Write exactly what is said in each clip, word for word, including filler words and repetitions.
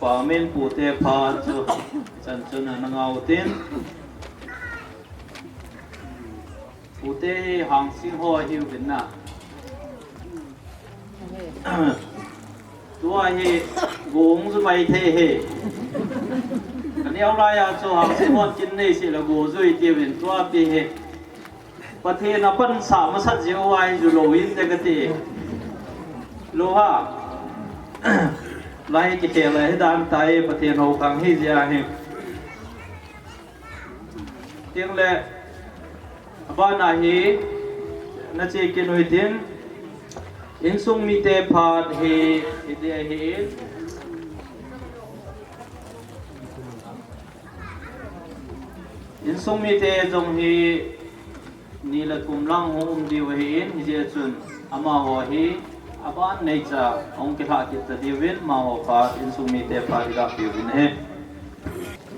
Pamin pute pha chu chan chun ana ngau tin. Pute hi hangsin ho hiuvin na. Tua hi gong zu mai thei hi. Kaneo lai a chu hangsin hon kin nei si la go zui tiuvin tua pi hi. Pathen a pansa masat jeh uva hi ju lou in te kati. Lou ha. Lai kikhel a hi dan tai Pathen hou khang hi jeh a hi. Tin le, abana hi, na che kit u hitin, insung mite phat hi, hiti ahin. Insung mite jong hi, ni le kum lang hung um diu ahin, hijeh chun, amaho hi, aban neicha, hung kilhah kit ta diuvin, amaho phat, insung mite phat, iga piuvin ahi.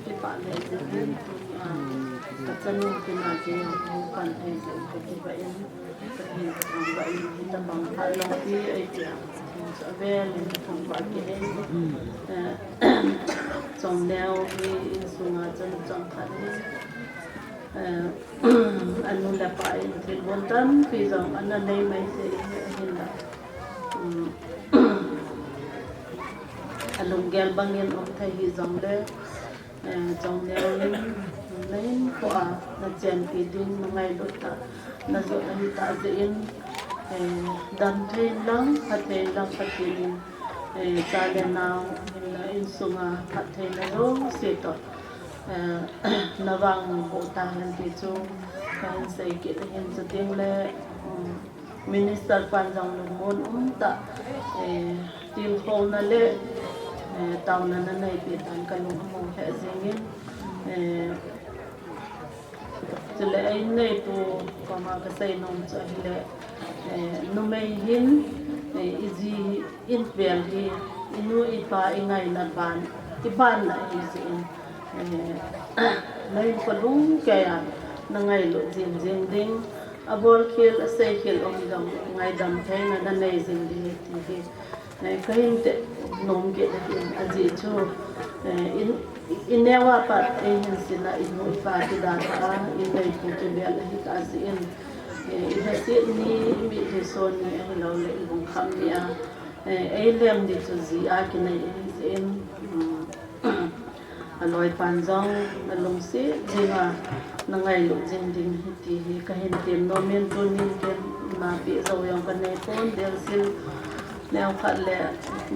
Kipah le jingin, ah, kachanu kina jing, hung pan thei jeh, kakipah in, kathangvah in, hitabang phat lou ti, ei tia, avel in, thangvah kit in, eh, Chongneo hi insunga chanu changkhat hi, eh, anu le apa in thilbol tampi jong ana nei mai thei ahinla. Um, alunggel bangin um thei hijongle, eh, Chongneo in, na hinkhoa na chenpi ding, na ngailut tah, na jot ahi tah jeh in, eh, damthei lang, phathei lang Pathen in, eh, cha le nao, hinla insunga phattheina jouse toh, eh, na vangboh tahen ti chu kahin sei kit ahin, chuteng le, um, Minister pan jong lungmon umtah, eh, tilkhouna le, eh, taona na neipeh tan kalung among lheh jengin, eh, chule ei neipu koma kasei nom chu ahile, eh, numei hin, eh, iji in vel hi, inu ipa ingaina ban, ibanna ahi jeh in, eh, na hinkho lungkeiya na ngailut jing jing ding, abolkhel, aseikhel um jong ngaidam theina na nei jing ding ti hi, eh, kahin tep nom kit ahin, ajeh chu, eh, in, ineo a pat eihin sila inu ipa kidalha a, in neipu kivel ahitah jeh in, eh, ilhaset ni, imitlhi son ni ahiloule ilungkham ni a, eh, eilem ni chu ji a kinei ahi jeh in, um, aloi pan jong nalungset jenga na ngailut jing ding ahi ti hi kahin tem nomin, tunin ken napeh jou jong kanei pon, belsil neokhat le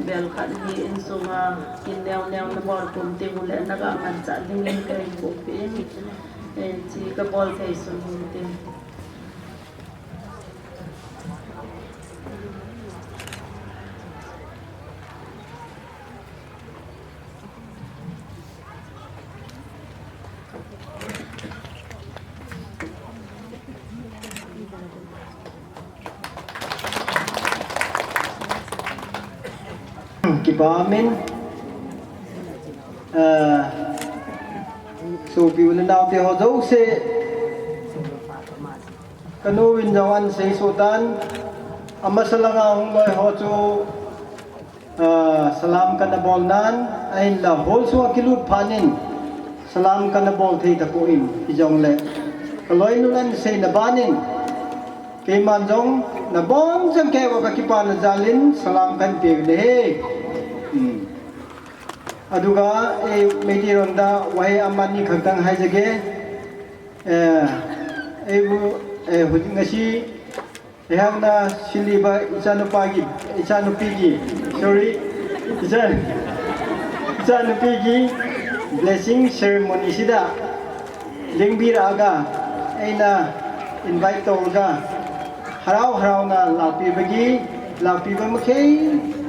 bel khat hi insunga in neo neo nabol pum teng uleh naga manchah dingin kahin pohpeh in, eh, hiche kabol thei sun hin tin. Kipah amen. Ah, sopi u le naote ho jouse, kanu in jong ahin seisoh tan, amasa langa hung loi ho chu, ah, salam kana bol nan, ahinla hall sunga kilut phat in salam kana bol thei tapon, hijongle kaloinun ahin seina ban in keiman jong nabonchauva kakipana jal in salam kahin pe uve. Hmm. Aduga, eh, Meitei ronda wahei amani khatang haijage, eh, eh, bu, eh, huji ngasi, eh, hangna siliba ichanupa ki, ichanupi ki, sorry, icha, ichanupi ki blessing ceremony sida, lengbira ga, eina invite toga, harau harauna lapi bagi, lapi ba makhei,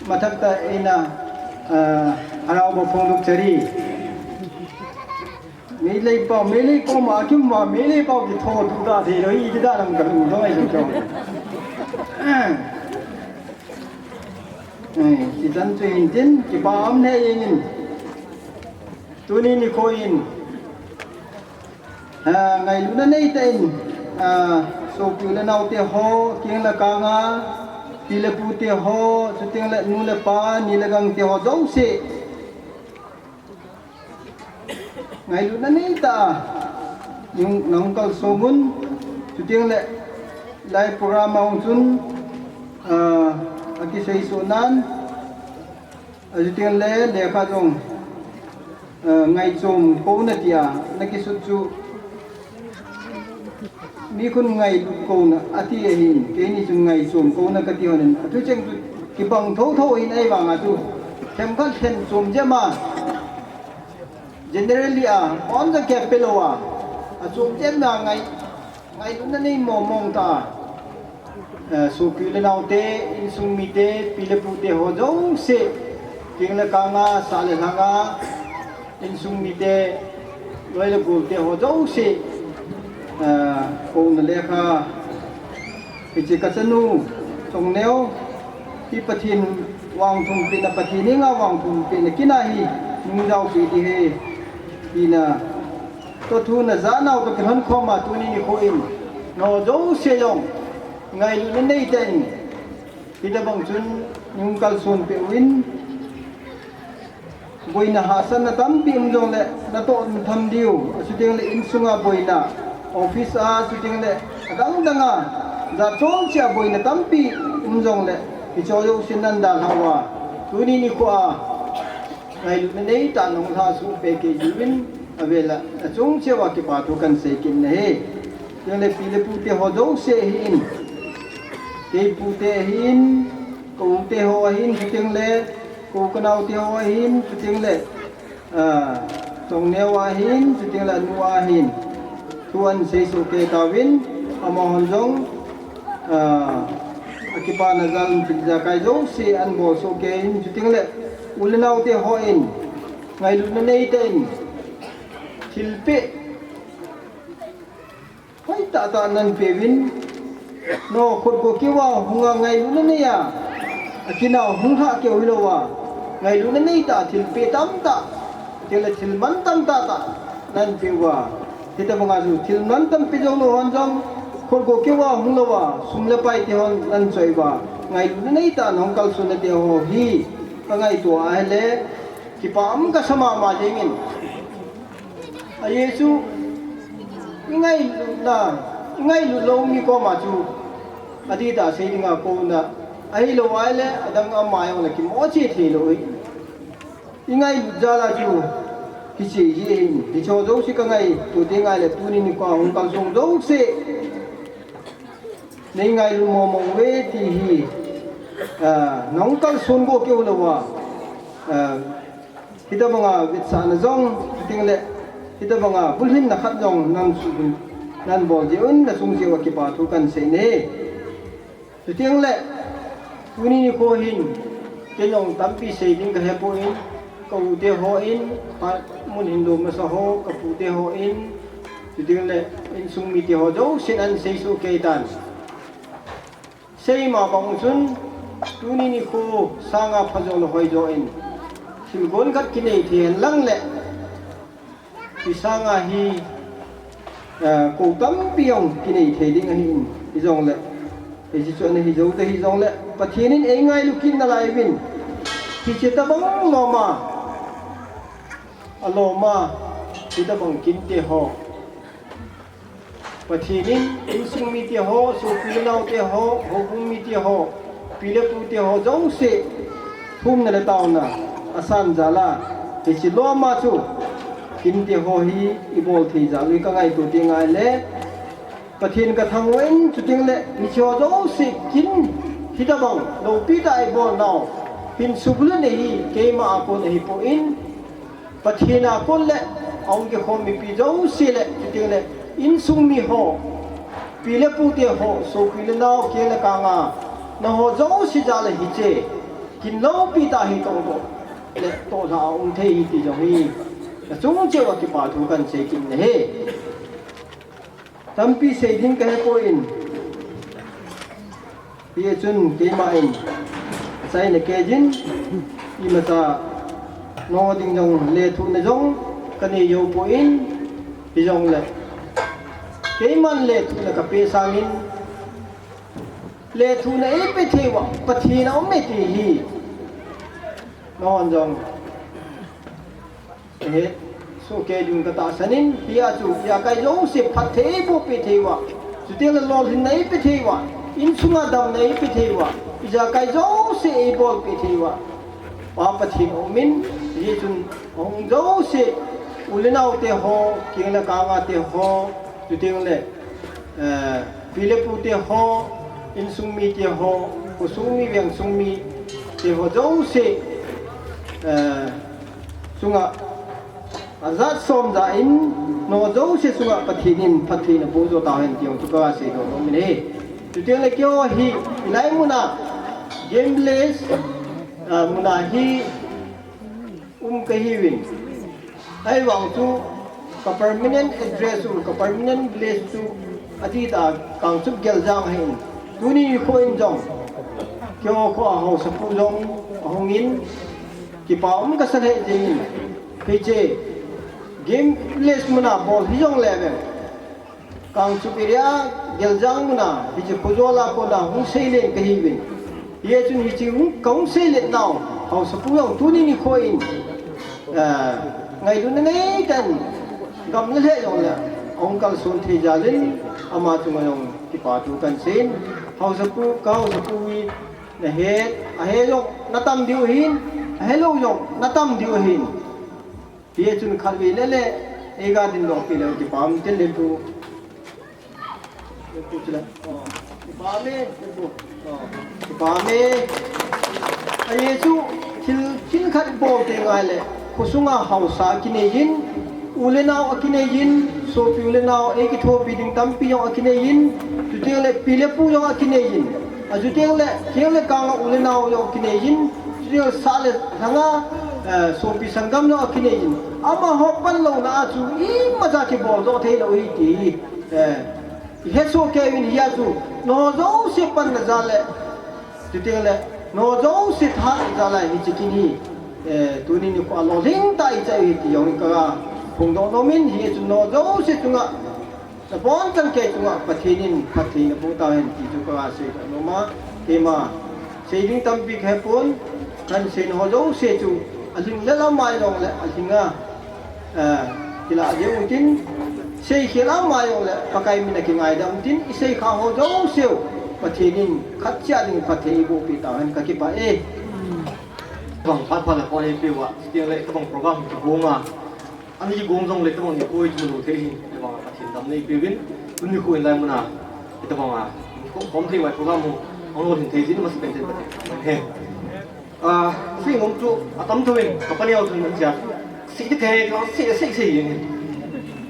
mathakta eina, ah, harau ba phongdok chari. Meilei pau, Meilei pau ma, kim ma, Meilei pau ki tho tu da the lo, i da lam ka lu lo, ai lo. Eh, ti chan chu hin tin, kipah um ne in. Tuni nikho in. Ah, ngailutna neitah in, ah, sopi u le naote ho, keng le kanga, pi le pute ho, chuteng le nu le pa, ni le gangte ho jouse, Ngailutna neitah a nahung kalsong un, chuteng le lai program a hung chun, ah, akiseisoh nan, ah, chuteng le lekha jong, ah, ngaichom kouna tia nakisut chu, mi khun ngailut kouna ati ahin, keini chun ngaichom kouna kati hon in, athu cheng chu kibang thotho ahin, ahivanga chu themkhat themchom jep a, generally a, hon jong kei pelou a, achom jep na ngai, ngailutna nei mong mong tah a, eh, sopi le naote, insung mite, pi le pute ho jouse, king le kang a, sah le lhang a, insung mite, loi le golte ho jouse, eh, kouna lekha, hiche kachanu, Chongneo, hi Pathen vangthum pehna, Pathen henga vangthum pehna kin ahi, nungjaopi ding ahi, tina, toh thu najah nau toh kilhon khom a tuni nikho in, nangho jouse jong, ngailutna neitah in, hitobang chun, nahung kalson peh uvin, boina hahsatna tampi um jongle, natoh natham diu, chuteng le insunga boina, office a, chuteng le adang dang a, jat chom cheh a boina tampi um jongle, hicheho jouse nan dalhah uva, tuni nikho a, ngailutna neitah a nahung lhahsuh peh kei jiuvin, avel a, achung cheh uva kipa thu kahin sei kit in ahi. Chuteng le pi le pute ho jouse ahin, kei pute ahin, ka u te ho ahin, chuteng le, ka u ka nao te ho ahin, chuteng le, ah, Chongneo ahin, chuteng le anu ahin, thu ahin seisoh kei tauvin, amahon jong, ah, akipana jal in thil ijakai jouse ahin bolsoh kei in, chuteng le, u le nao te hon, ngailutna neitah in, thilpeh hoitah tah nahin peuvin, nangho khut go keu a hunga ngailutna nei a, akin a hung lhah keu hilouva, ngailutna neitah a thilpeh tamtah, chuteng le thil mantam tahtah nahin peh uva, hitobanga chu thil mantam pe joulou hon jong, khut go keu a hung louva, sum le pai te hon nahin choi uva, ngailutna neitah a nahung kalsonna teho hi, kangaito a ahile, kipa um kasa mama jengin. Ajeh chu, ingailutna, ingailut lou mi koma chu, adih tah sei dinga kouna, ahilou ahile, adang ama jong le kimo cheh theilou ahi. Ingailut jal a chu, hiche hi ahin, hicheho jouse kangaito teng ahile, tuni nikho a hung kalsong jouse, nei ngailut mong mong uve ti hi, ah, nahung kalson go keu louva, ah, hitobanga vetsahna jong, chuteng le, hitobanga bulhinna khat jong nahin suh un, nahin bol jeh un, nachung cheh uva kipa thu kahin sei in ahi. Chuteng le, tuni nikho hin, ken jong tampi sei ding kahepoi, ka u te hon, phat mun hin lom masa ho, ka pu te hon, chuteng le, insung mite ho jousen ahin seisoh kei tan. Seima bang chun, tuni nikho sanga phajo le hoijo in, thilgon khat kinei thei hen lang le, hi sanga hi, eh, kou tampi jong kinei thei ding ahin, hijongle, hiche chu ana hi jou ta hijongle, Pathen in eingailu kit nalaiyuvin, hiche tobang loma, aloma, hitobang kinte ho, Pathen in, insung mite ho, sopi le naote ho, houbung mite ho, pi le pute ho jouse, thumna le taona asan jal a, hiche loma chu, kinte ho hi ibol thei jal u hi kangaito teng ahile, Pathen kathangvah in, chuteng le hiche ho jouse kin hitobang loupi tah a ibol nau hin subulhit ahi, keima a kon ahipoi, Pathen a kon le ahung kikhom mipi jouse le, chuteng le insung mi ho, pi le pute ho, sopi le nao, keng le kang a, nangho jouse jal a hiche kin loupi tah hi tohdoh le tohlhah a um thei ahi ti jong hi, nachung cheh uva kipa thu kahin sei kit in ahi. Tampi sei ding kahepoi. Hijeh chun keima in achaina keijin, imacha nangho ding jong lethuhna jong kanei joupoi, hijongle keiman lethuhna kapeh sangin, lethuhna eipeh thei uva Pathen aume ti hi nanghon jong ahet Sohkei ding katahsan in, hia chu ijakai jouse phatthei eiboh peh thei uva, chuteng le lolhinna eipe thei uva, insunga damna eipe thei uva, ijakai jouse eibolpeh thei uva Pa Pathen aumin, hijeh chun ahung jouse, u le nao te ho, keng le kanga te ho, chuteng le eh, pi le pu te ho, insung mi te ho, khosung mi, vengsung mi te ho jouse, eh, chunga ajat som ja in, nangho jouse chunga Pathen in phatthei naboh jo tahen ti jong chu kasei nom in ahi. Chuteng le keiho hi hilai muna Game Village, ah, muna hi um kahiuvin. Ahivang chu ka permanent address u, ka permanent village chu adih tah a Kangchup Geljang ahin. Tuni nikho in jong keiho kho a haosapu jong ahungin, kipa um kasa lheh jengin. Hiche Game Village muna bol hijongle veng, Kangchup area Geljang muna hiche khojol a kona hung seilen kahiuvin. Hijeh chun hiche hung, kahung seilen nau haosapu jong tuni nikho in, eh, ngailutna neitah in gam le lheh jongle ahung kalson thei jal in, ama chunga jong kipa thu kahin seiyin, haosapu, ka haosapu hi nahet, ahe jong natam diu ahin, ahelou jong natam diu ahin. Hijeh chun khatvei lele eiga dindoh peh leu kipa um tin, Lenpu. Lenpu chule. Oh, kipa ume, Lenpu. Oh, kipa ume. Ajeh chu thil, thil khat bol teng le khosunga haosa akineiyin, u le nao akineiyin, sopi u le nao eikithopi ding tampi jong akineiyin, chuteng le pi le pu jong akineiyin, achuteng le keng le kanga u le nao jong akineiyin, chuteng le sah le lhanga, eh, sopi sanggam jong akineiyin, amaho panlouna a chu imacha kibol doh theilou ahi ti hi, eh, ihet sohkei uvin. Hia chu nangho jouse panna jal le, chuteng le nangho jouse thahatna jal a hiche kin hi, eh, tuni nikho a lolhing tah a ichai u ahi ti jong kaphongdoh nom in, hijeh chun nangho jouse chunga, nabonchan kei chunga Pathen in phatthei naboh tahen ti chu kaseidoh nom a, keima sei ding tampi kahepon, kahin sei nangho jouse chu alhing lel ama hijongle alhinga, eh, kilah jeng utin, seikhel ama hijongle Pakai min a kingaidam utin, iseikhah ho jouseu Pathen in khat cheh ding phatthei eiboh peh tahen, kakipah e. Bang phat phat le pon eipeuva, chuteng le kabang program hi kigong a, ana kigong jongle tabang nikho hi kimu lou thei ahin, ahivanga Pathen damna eipeuvin, tuni nikho in hilai muna hitabanga kikhom thei uva program hung lolhin thei jeh in amasapen in Pathen kathangvah e. Ah, sei nom chu atam thouvin, ka paneo chun ahin sei a, sei ding kahe, sei, sei, sei jeng in,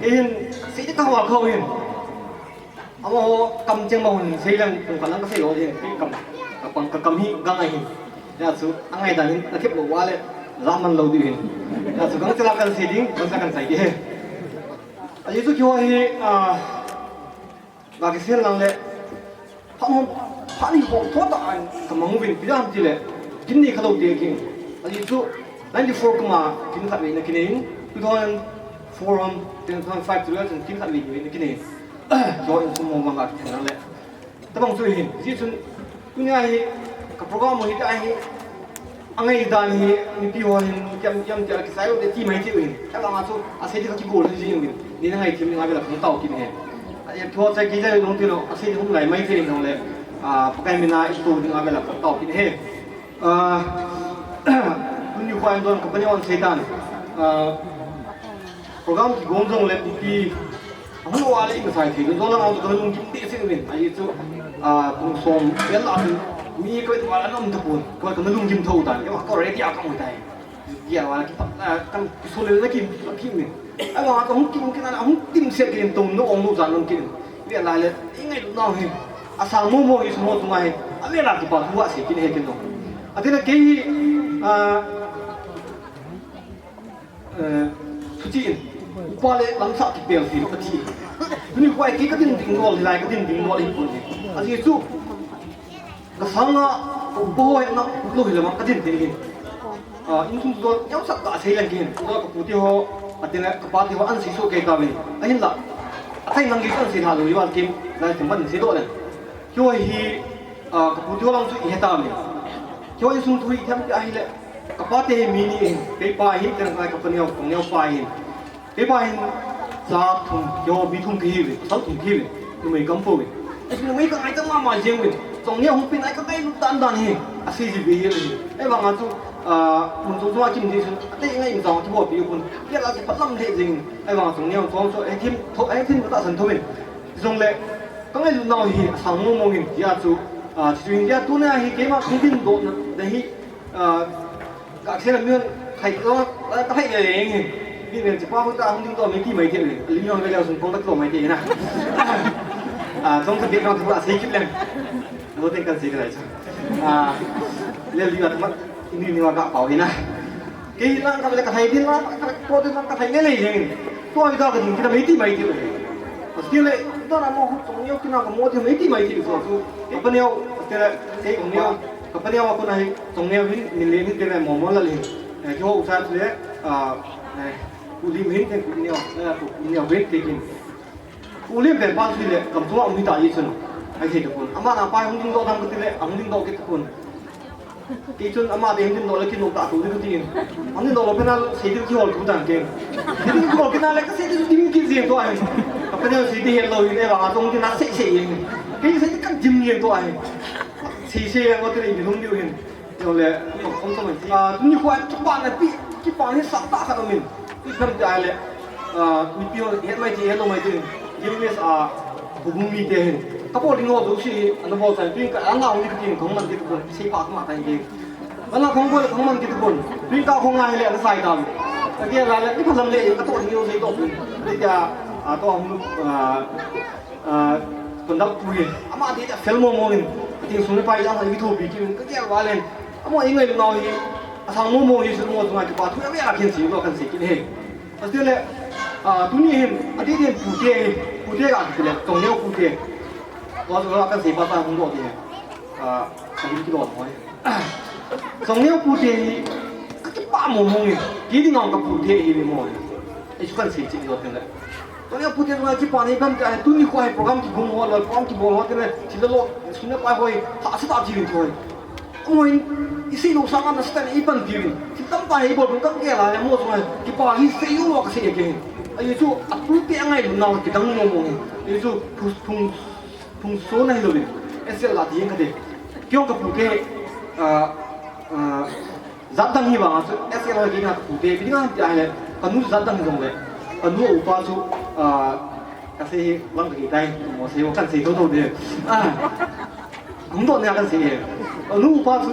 kei hin sei ding kaha kha uvin. Amaho kamcheng ma hung sei leng, pung khat lang kasei lou ding, kei kam, ka pang, ka kam hi gang ahin. Hijeh chun angaidan hin nathep lou uva le, jaman lou diu ahin. Hijeh chun gangchel a kahin sei ding, gangchel a kahin sei ding ahi. Ajeh chu keiho hi, ah, ga kisel lang le, phat hom, phat ni hom tho tah a kamang uvin, ipi jeh ham itile, kin nei khalou ding ahi. Ajeh chu ninety-four kum a kin khatvei ina kinei in, two thousand four hom, two thousand five chu le chun kin khatvei ina kinei in. Keiho insung mong mong a kithen lang le, tabang chu ahin, hijeh chun tunia hi ka program u hitia hi angaidan hi mipi ho hin kiam kiam tia kisai u te ti mai thei u ahin. Ahivanga chu asei ding kakigol jing uvin, neina ngaithem ding a vela kahung tao kit ahi. Ahi, keiho chai kei jong tilou, asei ding hung lai mai thei in jongle, ah, Pakai min a ito ding a vela kahung tao kit ahi. Ah, tuni nikho in don ka paneo in seitan, ah, program kigong jongle mipi ahung uva le imasai thei, don lang a chu kana lunggim behseh uvin. Ajeh chu, ah, pung som vel a chun mi koi uva ana um tapon, koi kana lunggim tho tan, keiho ka ready a kahung tai. Dia uva kipat, ah, kan kisol le na kim, kim uvin. Ahivanga kahung kim, kim ana hung kim se kim, tum no ong no jan no kim. Vel a le, ingailut nau hi asang momo hi sumo chunga hi, avel a kipa thu asei kit ahi ken jong. Atin a kei hi, ah, eh, thuchih in, upa le lamsah kipel thei lou kati. Tuni nikho a kei kadin ding lou, hilai kadin ding lou ahi pon hi. Ajeh chu, kasanga, upa ho hi na, lou hilou a kadin ding ahi. Ah, insung chu neosat tah a sei leng kei hin. Tua kapu te ho, atin a kapa te ho, ana sei soh kei tauvin. Ahinla, athai nang kei chu ana sei lha lou, ival kim, lai kim ban sei doh leng. Keiho hi, ah, kapu te ho lang chu ihe tauvin. Keiho insung thu hi ithem pi ahile, kapa te hi mi ni ahin, kei pa ahin, tin a ka paneo, ka paneo pa ahin. Kei pa hin cha thum, keiho mi thum kahiuve, pasal thum kahiuve, numei kaum pouve. Numei kangai ta mama jeng uve. Chongneo hung pen a kangai lut dan dan hi, asei ji ve hi le. Ahivanga chu, ah, mun chom chom a kim ding chun, atei ngai in jong kibol pi u pon. Kei la kipah lam le jeng. Ahivanga Chongneo chom chu, eh, thim, tho, eh, thim ka tahsan thou in. Jongle, kangai lut nau hi, asang mong mong in, hijeh chun, ah, chu hin hijeh chun tuni a hi, keima kahung dingdoh na, na hi, ah, Ka sel a mi hon khai lo, ka khai le leng hi. Ni ven chi pa hu ta hung dingdoh mai ti mai ti le. Li mi hon ve le sung kong ka lo mai ti na. Ah, jong ka background tu a sei kit leng. Lo teng kan sei ka lai cha. Ah, le li wa thamat ni ni wa ka pau hi na. Kei lang ka le ka khai din la, ka ko din la ka khai le le leng. Tua hi ta ka ding kita mai ti mai ti le. Pas ki le, ta na mo hu Chongneo kina ka mo ti mai ti mai ti so. Ka pa neo, te le, kei Chongneo. Ka pa neo a kona hi, Chongneo hin, min le hin te le mo mo la le hin. Eh, keiho u sa le, ah, eh, u lim hin te ku neo, eh, ku neo hin te kin. U lim pen pa si le, kam tua um hi ta i chun. Ai thei ta kun. Ama na pa hung dingdoh dam ka ti le, hung dingdoh kit ta kun. Kei chun ama te hung dingdoh le kin lo ta tu di ka ti in. Hung dingdoh lo pen a sei di kihol tu tan kin. Sei di kihol kin a le ka sei di ding kin jeng tu ai. Ka pa neo sei di het lo hin e ba nga tong kin a sei sei in. Kei sei di kan dim jeng tu ai. Sei sei yang ko te le di hung diu hin. Jongle, khom khom mai. Ah, tuni kho a kipana pi, kipana hi sah tah khat um in. Ipi ham ti ahile, ah, mipi ho het mai ti, het lou mai ti. English a, Bugum mite hin. Ka bol ding ho jouse hi, ana bol chai. Tuni ka, ana hung ding ka tin, kahung man ding ka tin, sei pha ka ma tai ding. Ana kahung bol, kahung man ding ka tin. Tuni ka khong ahile, ana sai tam. Ka gel a le, ipi lam le, ka toh ding ho sei toh. Ti a, a toh hung, ah, Ah, conduct pu hi. Ama ti ta fel mo mo in. Ati sung le pai jang ha mi thopi ki ka gel va len. Ama i ngai nau hi. Asang mo mo hi su mo tunga ki pa thu ya ya kin si lo kan si kin he. Ati le, ah, tuni hin, ati din pute hi. Pute ka ti le, Chongneo pute. Wa su kan si pa ta hung lo ti he. Ah, ka hin ki lo mo hi. Chongneo pute hi, ka kipah mo mo nge. Kei dinga ka pute hi mo. Ei chu kan sei cheh jeng le. Chongneo pute dinga kipah nei bam te, tuni kho hi program kibol ho, program kibol ho te le, thil lo, sum le pai ho, hahsa tah thil in thoi. Mo in, i sei lou sanga nasatah in i pan thil in. Thil tamtah hi bol ka gel a, mo chu kipah hi sei lou ka sei ke. Ei chu, a pute a ngailutna kidang mo mo nge. Ei chu, phung, phung, Phung sona hi louvin, S L a ti jeng kate. Kei jong ka pute, ah, ah, jat dang hi vang a chu, S L a kei nga ka pute, ipi dinga ham ti ahile, ka nu jat dang hi jongle, ka nu upa chu, ah, ka sei hi lang ka kei tai, mo sei o kan sei thou thou de. Ah, hung doh nia kan sei e. Ka nu upa chu,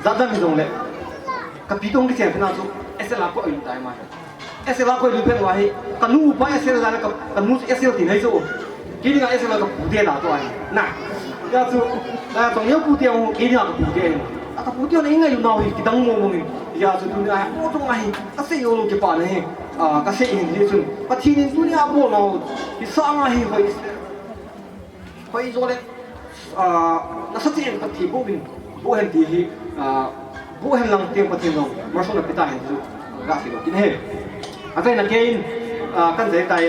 jat dang hi jongle, ka pi tong kichen pina chu, S L a ko in tai ma. S L a koi lu phet uva hi, ka nu upa S L a ka, ka nu S L ti nei chu. Kei dinga S L a ka pute da to ahi. Na. Ya chu, na Chongneo pute u, kei dinga ka pute ahi. A ka pute u na i ngailu nau hi, kidang mo mo in. Ya chu tuni a, mo tong ahi, ka sei u kipana hi. Ah, ka sei hin hi chun. Pathen in tuni a bol nau, hi sanga hi hoi. Hoi jo le, ah, nasa chen Pathen boh in, boh hen ti hi, ah, boh hen lang teng Pathen jong, malsomna pe tahen ti chu, ga sei lou kin ahi. Achaina kei in, ah, kan sei tai,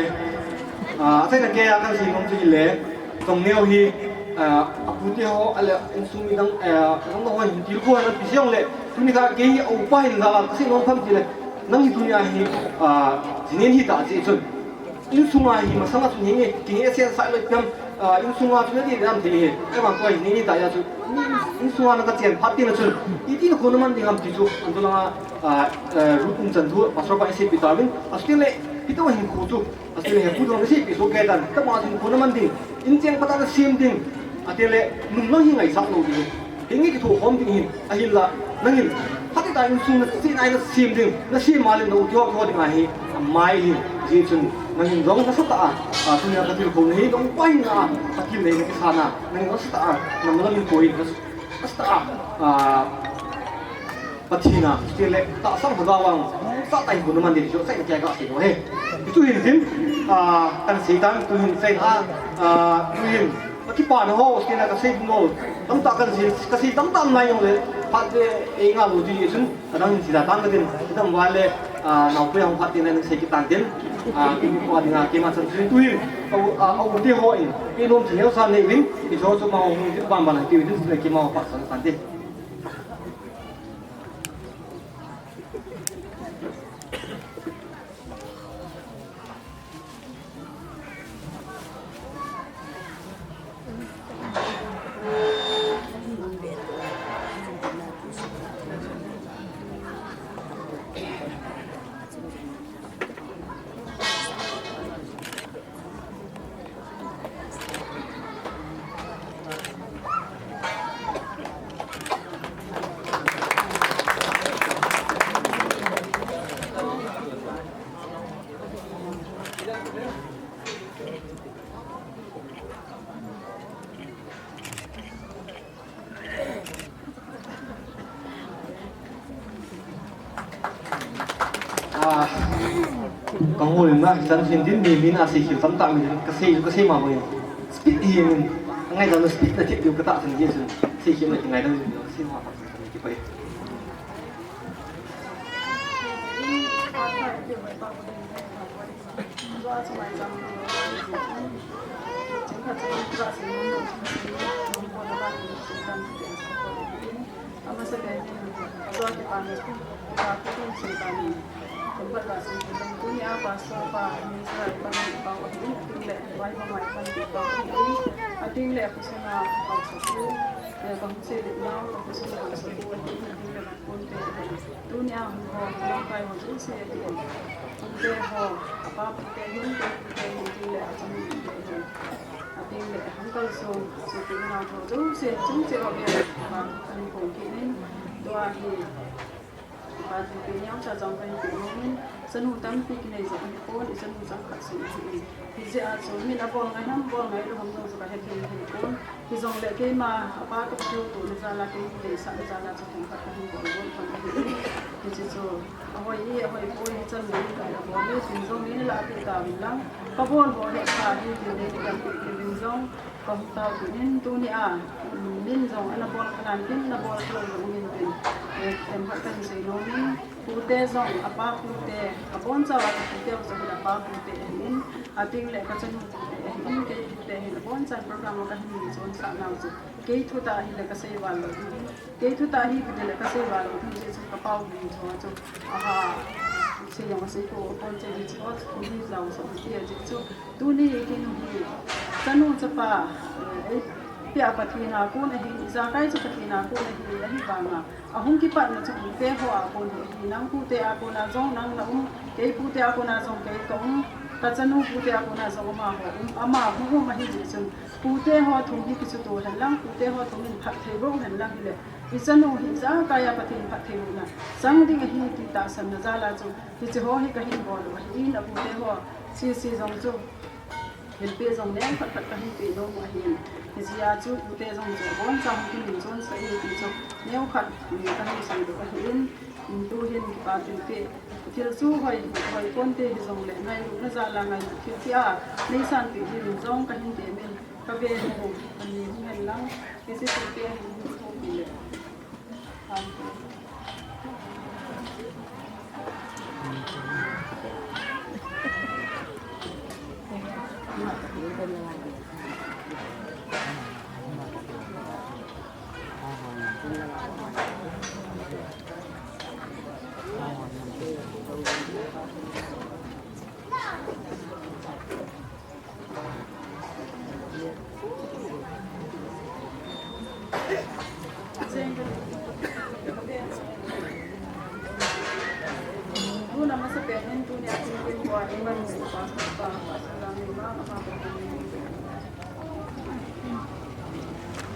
ah, achaina kei a kan sei nom chu hile, Chongneo hi, ah, a pute ho, ale, insung midang, ah, dang dang ho hin tilkhou na pi jong le, tuni kha kei hi a upa hin la, ka sei nom tham ti le, nang hi tuni a hi, ah, jinin hi ta chi chun. Insunga hi masanga chun hinge, kinge sen sai loi piam, ah, insunga chun ati dan thei he. Ai vang koi ni ni ta ya chu. Ni insunga na ka chen phat tin chun. Iti na khona man ding ham ti chu. Anto langa, ah, ah, root umchan thu, pastor pa isi pi tawin. Asutile, pi to hin khu chu. Asutile he pu dong isi pi so ke dan. Ta ma chun khona man ding. In cheng pata na sim ding. Atile, nung nang hi ngaisah lou ding. Hinge kithokhom ding hin, ahinla, nangin, phatah a insung na, sina na sem ding, na sem a le na u kihou kihou ding ahi, amai hin, hijeh chun, nangin jong nasatah a, a, tunia ka tilkhou na hi, nang pai na, ka til nei na kisa na, nangin nasatah a, na malam in koi, nas-, nasatah a, a, Pathen a, stil le, tahsan Lhagao vang, sa tai hu na man ding, jo, sai na kya ka sei ko he. Tu hin tin, a, kan sei tan, tu hin sai na, a, tu hin, Ka kipana ho, kei na ka sei bung lou. Tamtah kan sei, ka sei tamtah nai jong le. Phat le, ei nga lou ti chun, adang hin sei da tan ka tin. Dam va le, ah, naote hung phat tin le sei kit tan tin. Ah, tu ko ading a keima chan tin tu hin. Au, ah, au te ho in. Kei nom thei sa nei vin. Kei jo chu ma ho hung tin ban ban ti vin tin le keima ho phat san san tin. Ah, ka hol na, chan hin din ni, min a sei khel tam ta min, ka sei, ka sei ma bang. Speed hi min, ngaidam speed na thip ka ta san ji sun. Sei khel na ngaidam, sei ma bang, ki pai. Tunia hung ho, lamkai ho jouse ahin. Pute ho, apa pute hin, pute hin, tile, achang pute hin. Atile, hung kalsong, sopi nao ho jouse, chung che ho, apa, ahin phong kit in, tua hi, apa, tile, neo cha jong kahin pe nom in, chanu tampi kinei jong ahi pon, i chanu jong khat sung ahi in. Hijeh a chu, min abol ngai ham, bol ngai lou ham jong chu kahe thei ahi pon. Hijongle keima, apa toh kihoutona jal a, kei deisahna jal a chu themkhat kahin bol bol pan ahi. Hiche chu, ahoi e, ahoi poi, hichan gei kahin bol le, tin jong neina lahpeh tauvin lang. Kabol bol hetpha hi, tin neina lahpeh tauvin jong, kahung tao tin in, tunia, min jong ana bol kha nan tin, na bol kha lou jong umin tin. Eh, themkhat kahin sei nom in, pute jong, apa pute, abonchauva kapute jong hin apa pute ahin, ating le kachanu pute ahin, kei pute hin abonchan program a kahin chonsah nau chu. Kei thutah hile kasei val lou ding. Kei thutah hi kiti le kasei val lou ding, hiche chu kapao ding chu chu. Aha, sei jong asei pou pon che hiche chu, hi jao sa ti a hiche chu. Tuni i kinu hi, chanu chapa, eh, eipeh a Pathen a kon ahi, ijakai chu Pathen a kon ahi, ahivanga. Ahung kipatna chu pute ho a kon hi ahi, nang pute a kona jong nang na um, kei pute a kona jong kei ka um, kachanu pute a kona jong amaho um, ama hung um ahi jeh chun. Pute ho thum hi kichuto hen lang, pute ho thum in phatthei bou hen lang hile. I chanu hi ijakai a Pathen phatthei bohna chang ding ahi ti tahsanna jal a chu, hiche ho hi kahin bol u ahin, apute ho, sese jong chu, thilpeh jong neokhat khat kahin peh nom u ahin. Hijeh a chu, pute jong chu, abonchan kimin chonsah e ti chu, neokhat, mm, kahin seidoh u ahin, mm, tuhin kipa thilpeh, thil chu hoi, hoi ponte hijongle, ngailutna jal a ngailut thilpeh a, neisanpeh dingin jong kahin temin, kave nom u, ani hung hen lang, hiche thilpeh a hin hung thopeh le.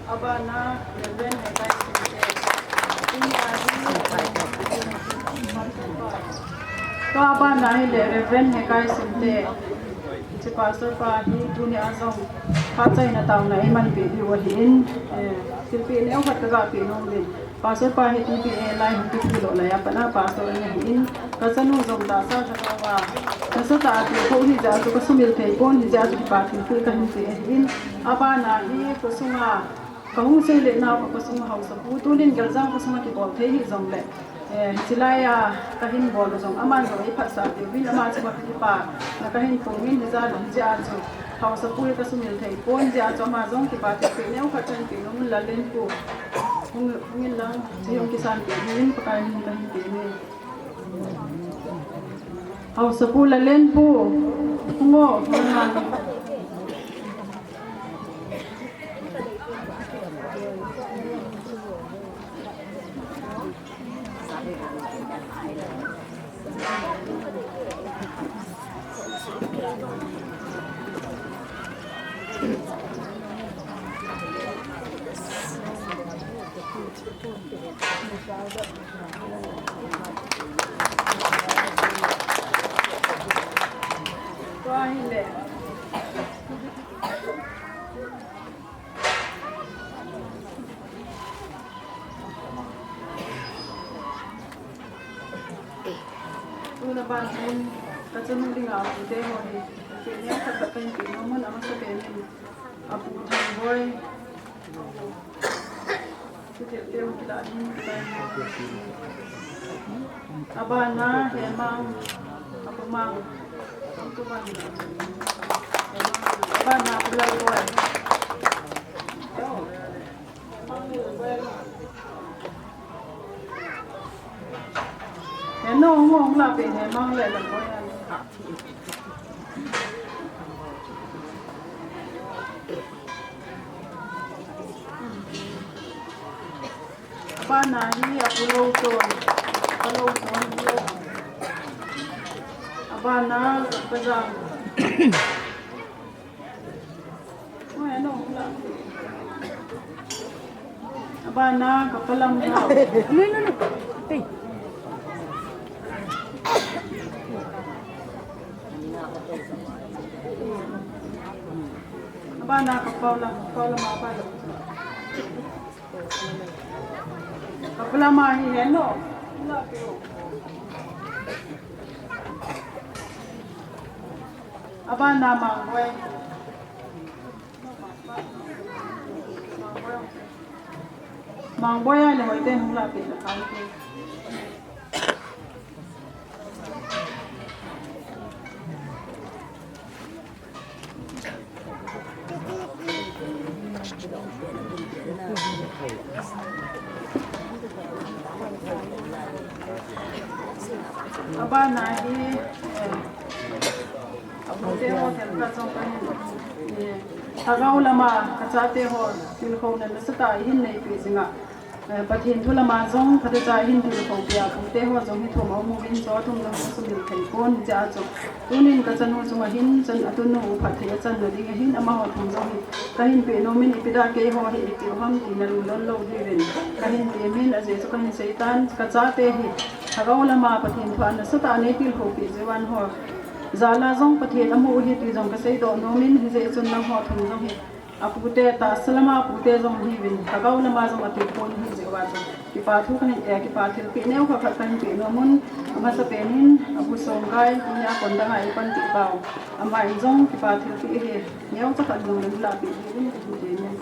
Abana, Reverend Hekai Sinte. Tua abana hile Reverend Hekai Sinte. Hiche pastor pa hi tunia jong phat chaina taona eimanpeh diu ahin, eh, thilpeh neokhat kaga peh nom uvin. Pastor pa hi T P A lai hung kithi lou lai a pat a pastor ana hin, kachanu jong tahsa lhagao a nasatah a tilkhou hijeh a chu kasumil thei pon, hijeh a chu kipa thilpeh kahin pe ahin. Abana hi khosunga kahung seile nau, ka khosung haosapu, tunin Geljang khosunga kibol thei hijongle, eh, hiche lai a kahin bol u jong, aman jong eiphatsah peh uvin, ama chunga kipana kahin pungin, hijeh a chu haosapu hi kasumil thei pon, hijeh a chu ama jong kipa thilpeh neokhat kahin pe nom un, Lallen pu, hung, hung in lang, hiche hi hung kisan peh uvin, Pakai min in kahin pe e. Haosapu Lalenpu, hung o, hung o. Tuna ban chun, ka chanu dinga pute ho hi, pute neo khat khat kahin pe nom un, amasapen in, Apu Thangboi, Apu Thilteu kila ding, abana Hemang, Apu Mang, abana Apu Lalboi. Heno, hung o, hung la pe, Hemang le Lalboi a. Abana hi Apu Louchon, Apu Louchon hi. Abana Kajang. Abana ka pa Lamthao. No, no, no. Hey. Abana ka Paula, Paula ma Paula. Ka pa Lama hi Heno. Abana Mangboi. Mangboi a le Hoiteng hung la pe la kai ke. Abana hi, eh, Apute ho themkhat jong kahin, eh, lhagao lama kachate ho tilkhouna nasatah a ihin neipeh jing a, eh, Pathen thu lama jong phatecha ihin tilkhou peh a, apute ho jong hi thum aum uvin, chu thum jong hi sumil thei pon, hiche a chu tunin kachanu chunga hin, chan atunu u phatthei achanna ding ahin, amaho thum jong hi kahin peh nom in, ipi da keiho hi eipeh u ham tina lungdon lou diuvin kahin temin, ajeh chu kahin seitan, kachate hi lhagao lama Pathen thu a nasatah a neitilkhoupi jeh uva ho jal a jong Pathen amu u ahi ti jong kaseidoh nom in, hijeh chun nangho thum jong hi apute, tahsa lama apute jong hiuvin, lhagao lama jong atilkhou nahi jeh uva chu kipa thu kahin, eh, kipa thilpeh neokhat khat kahin peh nom un, amasapen in Apu Somgai, tunia kon dang a eipanpeh pau, ama in jong kipa thilpeh hi neocha khat jong neilah peh diuvin kahin temin.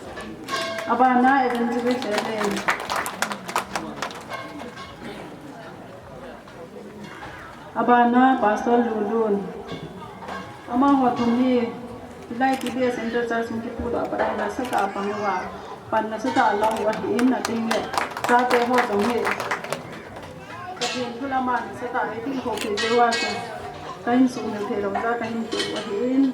Abana Evangelist Ellen. Abana Pastor Lulun. Amaho thum hi, hilai T B S Center Church hung kiphut a pat a nasatah a pang uva, pan nasatah a la u ahin, atengle chate ho jong hi Pathen thu lama nasatah a eitilkhoupi jeh uva chu kahin sumil thei lou jeh a kahin peh u ahin.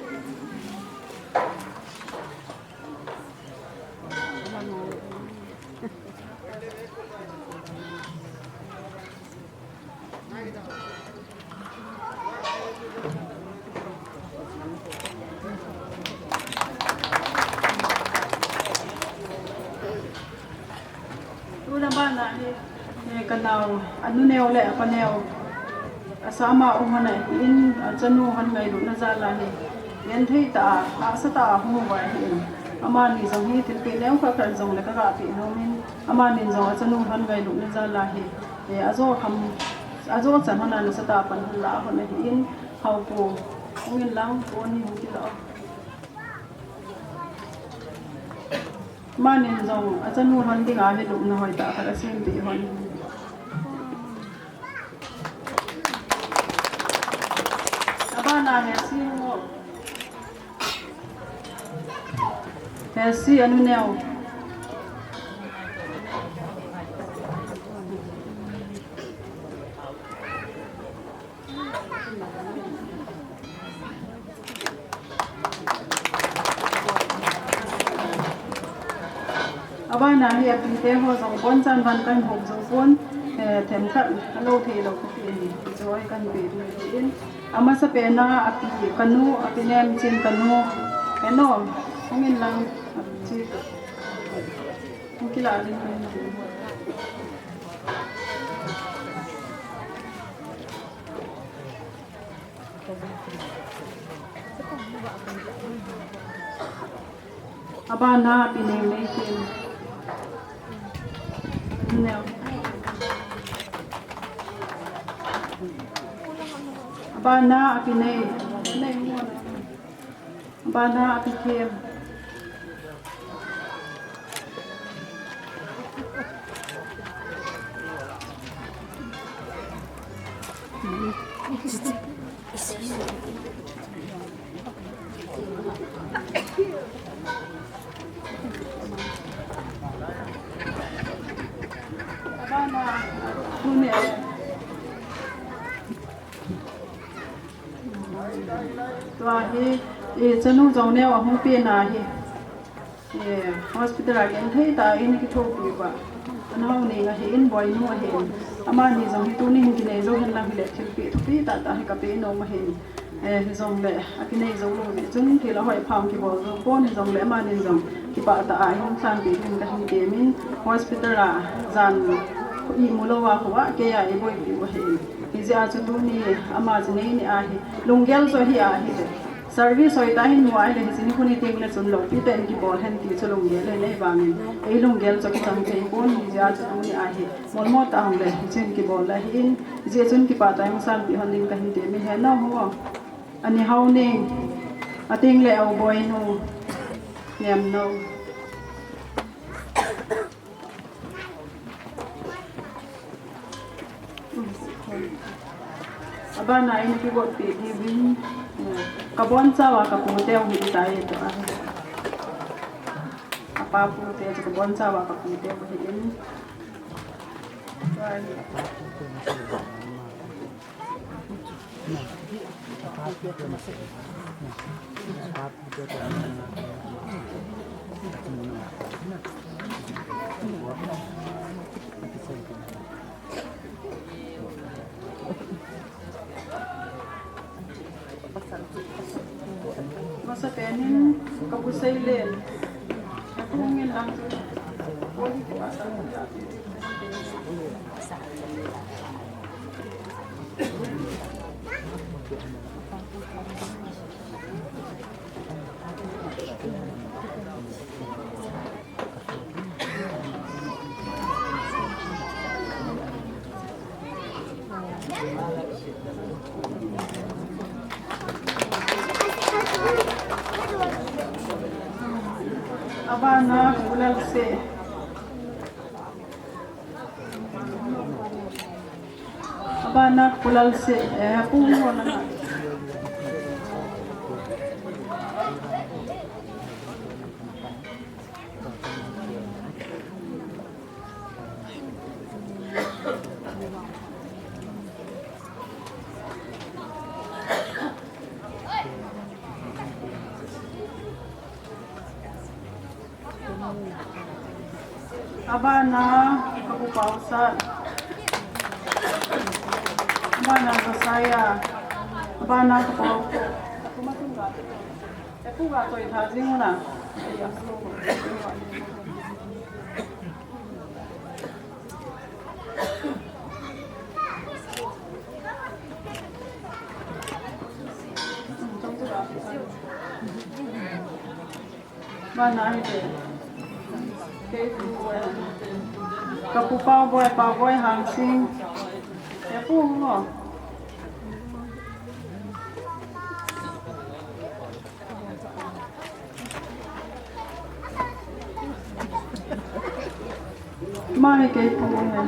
Tuna bana hi, eh, kanao, anu neo le apa neo, asama um hon ahin, achanu hon ngailutna jal a hi, genthei tah a, hahsa tah a hung uva ahin. Amani jong hi thilpeh neokhat khat jong le kagah peh nom in, amani jong achanu hon ngailutna jal a hi, eh, ajo kham, ajo chan hon a nasatah a pan hon la hon ahin, Haopu, hung in lang, pon hi hung kila. Amanin jong achanu hon dinga hi lupna hoitah khat asempeh hon. Abana Hesi mo. Hesi anu neo. Abana hi apite ho jong abonchan van kahin hom jou pon, eh, themkhat alou thei lou kati ahi. Hichu hi kahin pe ding ahin. Amasapen a api kanu, api Nemchin kanu. Eno, hung in lang, chi. Hung kila ding. Abana api Neimeichin. Neo. Abana api Nei. Nei mo na. Abana api Them. Abana, tuni a. Tua hi, eh, chanu jong neo ahung pena hi. Eh, hospital a genthei tah in kithopi uva. Anhao ning ahin, Boinu ahin. Amani jong hi tunin kinei jou hen lang hile thilpeh thupi tahtah hi kapeh nom ahin. Eh, hijongle, akinei jou lou jeh chun thil ahoi pha kibol jou pon hijongle amani jong kipah tah a hung lhanpi ding kahin temin hospital a jan imu lou a kho a kei a eiboipi u ahin. Hijeh a chu tuni ama chu nei ni ahi. Lunggel chu ahi ahi le. Service hoitah hin mu ahile hiche nikho ni tengle chun loupi tah in kibol hen ti chu lunggel ahi nei vangin. Ei lunggel chu kichang thei pon hijeh a chu tuni ahi. Molmo tah hung le hichun kibol le ahin. Hijeh chun kipah tah in hung lhanpi hon ding kahin temin heno ho. Ani hao ning. Atengle a u Boinu. Nemnou. Abana in kigotpi diuvin. Kabonchauva kaputeu hitai tua. Apa pute chu kabonchauva kaputeu ahin. Amasapen in kapu Seilen. Kapu Ngin lang. Abana Pu Lalse. Abana Pu Lalse, eh, Pu Ngona. Abana kapu Pausat. Abana Josiah. Abana kapu. Kapu matung ga. Kapu ga toi tha jing una. Mana hi te. Kei pu boi. Kapu Pau boi, Pau boi Hangsing. Kei pu mo. Mai kei pu ngan.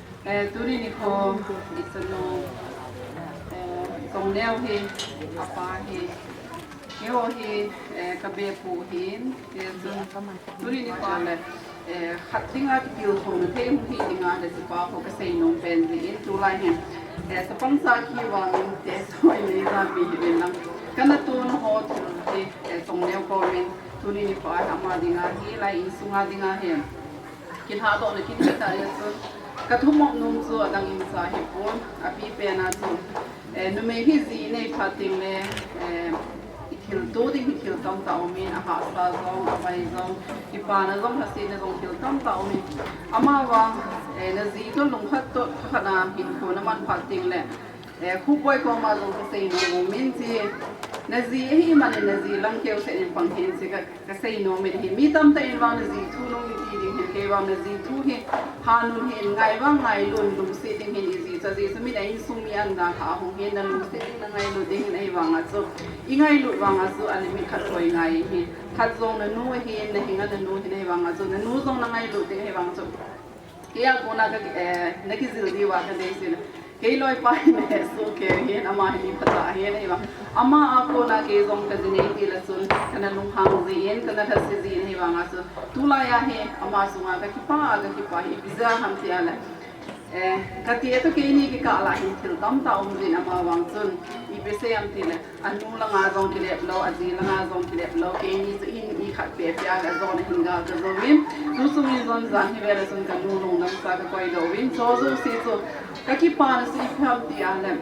Eh, tuni nikho, i chanu, eh, Songneo hi, apa hi, hiho hi, eh, ka bepu hin, eh, tuni nikho le, eh, khat dinga kitilkhouna thei hung hi dinga le chupa ho ka seinom pen jin, tulai hin, eh, sapangsa kivangin te soi nei ja mi hi lang. Kana tuna ho thil hi, eh, Songneo komin, tuni nikho a ama dinga hi, lai insunga dinga hi. Kilhadohna kiti tah le chun, ka thumop nom chu adang in cha hipon, api pen a chun, eh, numei hi ji nei phat teng le, eh, i thilto ding hi thil tamtah umin, ahahsa jong, avai jong, kipana jong, lhasetna jong thil tamtah umin. Amavang, eh, na ji toh lungkhat toh, thakhat a hinkho na man phat teng le, eh, Khupboi koma jong ka seinom umin chi, na ji ahi manin na ji lang keu seh in pang hin chi ka, ka seinom in hi. Mi tamtah in vang na ji thu nung in ti ding hin, kei vang na ji thu hi, hanun hin ngai vang ngailut lungset ding hin i ji chu, ji chu min a insung mi anda kha hung hin na lungset ding na ngailut ding hin ahi vanga chu, i ngailut vanga chu a limit khat loi ngai hi. Khat jong na nu ahin, na hinga na nu hin ahi vanga chu, na nu jong na ngailut ding ahi vanga chu. Kei a kona ka, eh, na kijil diuva ka deisah le. Kei loipa hi na hesoh kei hin, ama hi mi phatah hin ahi vang. Ama a kona kei jong ka ji nei ti le chun, kana lunghang jin, kana lhase jin ahi vanga chun. Tulai a hi, ama sunga ka kipah, ka kipah hi, ipi jeh ham ti a le. Eh, ka ti a toh keini kikah lah hin thil tamtah um jin amavang chun. Ipi sei ham ti le. Anu langa jong kilep lou, aji langa jong kilep lou, keini chu in i khat pehpeh a ka jona hin gal ka jouvin, tu sungin jong jan hi vele chun ka nu lungdam sa ka koidoh uvin, chu jouse chu ka kipana chu ipi ham ti a le,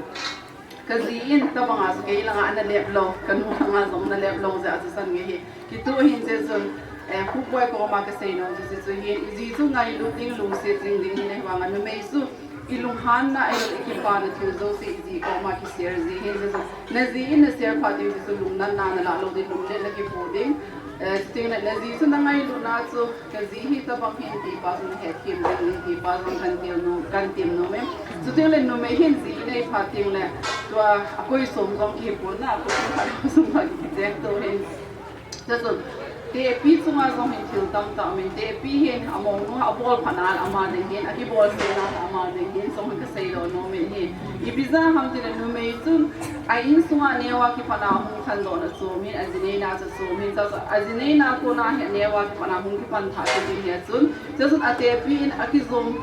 ka ji in tabanga chu kei langa ana lep lou, ka nu langa jong ana lep lou jeh a chu san nge hi. Kituh hin jeh chun, eh, Khupboi koma ka seinom chu, chu hin, i ji chu ngailut ding, lungset ding ding hin ahi vanga numei chu, i lunghanna, i lung i kipana thil jouse i ji koma ki share ji hin, ji chu, na ji in na share phat ding ji chu lungnatna na lah lou ding, lunglet na kipo ding. Eh, chuteng le na ji chu na ngailutna chu, ka ji hi tabang hin ti pa chu na hetthem ding, ti pa chu kan ti nom, kan ti nom e. Chuteng le numei hin ji nei phat ding le, tua a koi som jong kipon na, a koi som khat som khat kicheng to hin. Chachun, tepi chunga jong hin thil tamtah umin, tepi hin amounu a bolphatna ama ding hin, akibolsehna ama ding hin, jong hin ka seidoh nom in hi. Ipi jeh ham ti le numei chun, a insunga neo a kipana hung khandohna chom hin, aji neina chu chom hin, chachun, aji neina kona hi neo a kipana hung kipan tha chu ding hi a chun, chachun a tepi in akijom,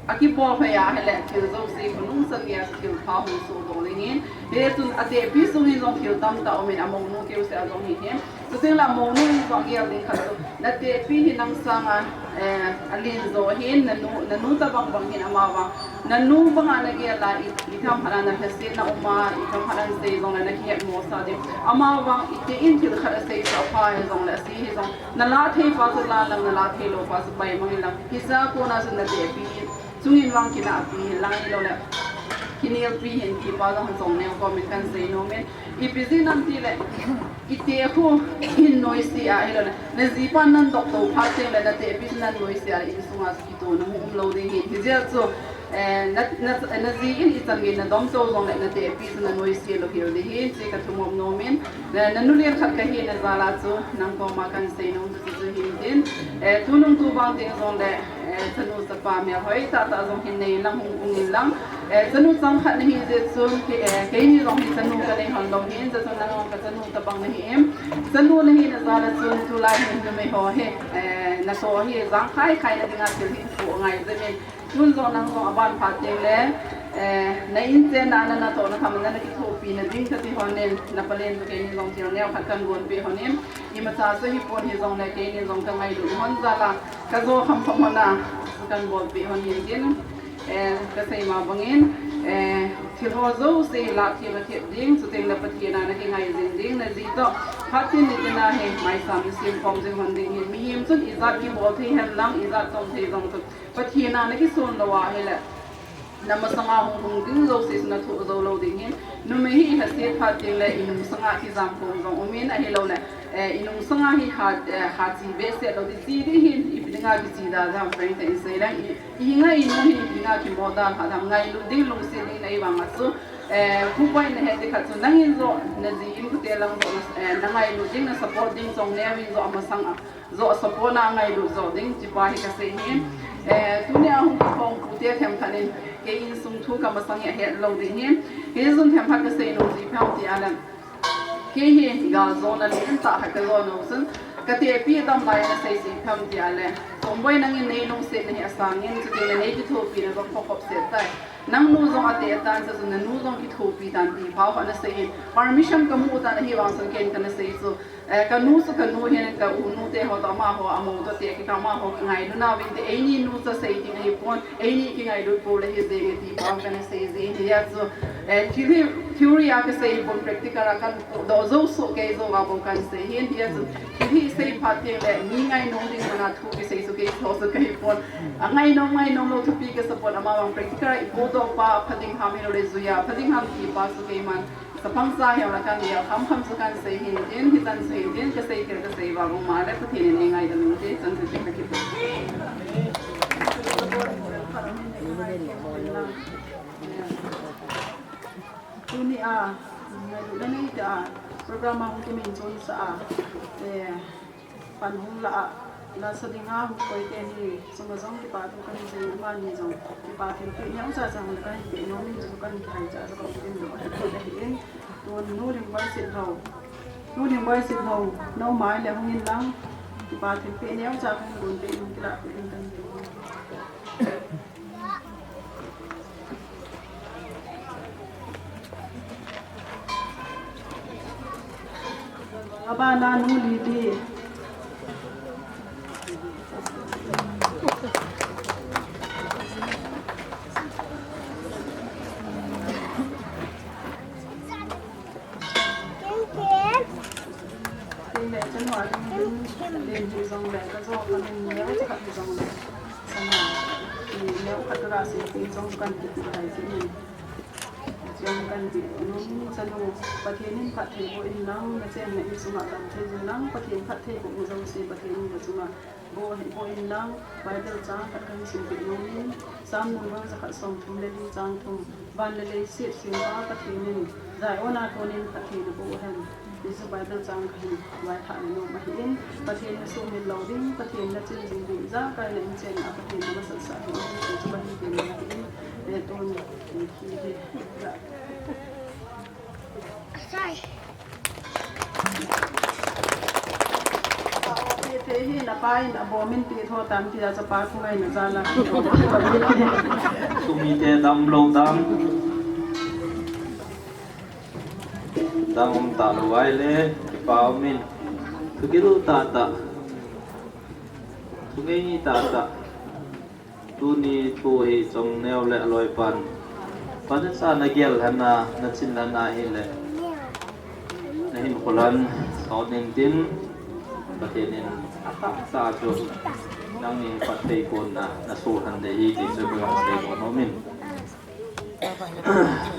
akibolphei a hile, thil jouse khonung chan gei a chu thil pha hung sohdoh ding hin, hichun a tepi sung hin jong thil tamtah umin, amounu keu seh a jong hi hin, Chuteng le mounu in jong gel ding khat chu, natehpi hi nang sanga, eh, alen jo hin, nanu, nanu tabang bang hin ama vang. Nanu banga nagel a, i, ithem khat a nalhasetna um a, ithem khat a nasei jongle nakihetmosah ding. Ama vang, iteh in thil khat asei chu apha hijongle, ase hijongle. Nalah thei pa chu la lang, nalah thei lou pa chu pai mang in lang. Hiche a kona chu natehpi in, chungin vang kinahpi hin lang ahiloule, kinelpi hin ti pa jong chongneo komin kahin sei nom in. Ipi jeh ham tile, iteh khu hin noise a ahiloule, najipan nahin dop tou phat tengle, natehpi chu nahin noise a le insunga chu kitohna hung umlou ding ahi. Hijeh chun, eh, na, na, naji in ichan gei nadom tou jongle, natehpi chu nahin noise lou hel ding ahi, ti kathumop nom in, eh, nanu len khat kahi na jal a chu, nang koma kahin sei nom chu chu hin tin, eh, tunung tubang teng jongle, eh, chanu chapa melhoi tahtah jong hin nei in lang hung ung in lang. Eh, chanu chang khat nahi jeh chun, ke, eh, keini jong hi chanu kanei hon lou hin, jeh chun nang jong kachanu tabang nahi in. Chanu nahi na jal a chun tulai hin numei ho hi, eh, natoh hi jangkhai khai na dinga thil hi po ngai jeh in. Tun jong nang jong aban phat tengle, eh, na inchen na, na natohna kham a na kithopi na ding kati hon in, na palen toh keini jong thil neo khat kahin gonpeh hon in, imacha chu hipon hijongle keini jong kangailut hon jal a, kajo kham kham hon a, kahin bolpeh hon in tin, eh, kasei ma bangin, eh, thil ho jouse lah thei na thep ding, chuteng le Pathen a nakingai jing ding, naji toh, phat tin nitin a hi, maisam nasem khom jing hon ding hin, mihem chun ijat kibol thei hen lang, ijat tong thei jong chu, Pathen a nakison lou ahile, namasanga hung hung ding jouse chu nathoh jou lou ding hin. Numei hi ilhaset phat tengle inung sanga kijam khom jong um in ahiloule, eh, inung sanga hi ha, eh, ha chi behseh lou ding, chi ding hin ipi dinga kichi da jam prank te in sei leng i, i ngai inu hin ipi dinga kimo da ha dam ngailut ding lungset ding nei vang a chu, eh, khu point nahet ding khat chu nangin joh naji in kute lang joh na, eh, nangailut ding na support ding chongneo in joh amasang a joh support na ngailut joh ding, tipa hi kasei hi. Eh, tunia hung kikhom pute themkhat in, kei insung thu kamasang hi ahet lou ding hi. Hijeh chun themkhat kasei nom chu ipi ham ti ahile, kei hi galjona lentah khat kajo nom chun, katehpi dam lai a nasei chu ipi ham ti ahile, Songboi nangin nei lungsetna hi asangin, chuteng le nei kithopina jong phakhop set tai. Nangnu jong ateh tan, chuchu nanu jong kithopi tan ti pha ho nasei in, permission kamu tan ahivang chun ken kana sei chu, Eh, kanu chu kanu hin, ka unu te ho toh amaho, amou toh te, kei amaho kingailutna vin te, eini nucha sei ding ahipon, eini kingailut pou le hijeng e ti pa kana sei jin hia chu, eh, thil hi theory a kasei pon, practical a kahin pohdoh jou soh kei jou a bou kahin sei hin hia chu, thil hi sei phat tengle mi ngainom ding mana thu kisei chu kei ho chu kahipon. Angainom ngainom lou thupi kasa pon, amavang practical a ipohdoh pa pha ding ham ahiloule jui a pha ding ham ti pa chu keiman Chapang cha hiam la kahin gel kham kham chu kahin sei hin tin, hichan chu hin tin, kasei tel kasei vang um a le, Pathen in eingaidam inte, chan chu chu kakipah. Tunia, ngailutna neitah a, program a hung kimin chonsah a, eh, Pan hung lah a, lasa dinga hung koi teni, sunga jong kipa thu kahin sei, amani jong kipa thilpeh neocha cha hung kahin peh nom in, chu kahin kihai cha, chu kahin peh nom ahi, ahi in, tun Nu Lhingboi Sitlhou, Nu Lhingboi Sitlhou, na um a le hung in lang, kipa thilpeh neocha kahin gonpeh in, kilah peh in kahin ti. Abana Nu Liti. Tin le chun hua ding ding, tin hi jong le, ka jo ka min neo cha khat hi jong le. Sana, ti neo khat ka ga sei ti jong kan ti ti hai ti ni. Jong kan ti nun chanu, Pathen in phatthei boh in lang, na chenna in sunga kan thei jing lang, Pathen phatthei boh in jong sei, Pathen in ka sunga. Boh, boh in lang, Bible chang khat kahin sim peh nom in, Psalm number jakhat somthum le li chang thum, van le leiset sempa Pathen in, Zion a konin phatthei naboh hen. Hichu Bible chang kahin vaithah nom ahin, Pathen na sumil lou ding, Pathen na chin jing ding, ijakai na in chenna Pathen na masat sah ding, hichu kahin pen ahin, eh, tun, eh, hi, hi, la. Te hi na pa in a bom in ti tho tan ti a chapa thu ngai na jal a. Sumi te dam lou dam. Dam um ta lou ai le, kipa um in. Thugil tahtah, thungai tahtah, tuni thu hi Chongneo le aloipan, Pathecha nagel lhon a, nachin lhon a hile, nahinkho lhon sot intin, Pathen in atahsa chu nangni phatthei kona naso lhon ding ahi ti chu kasei nom in.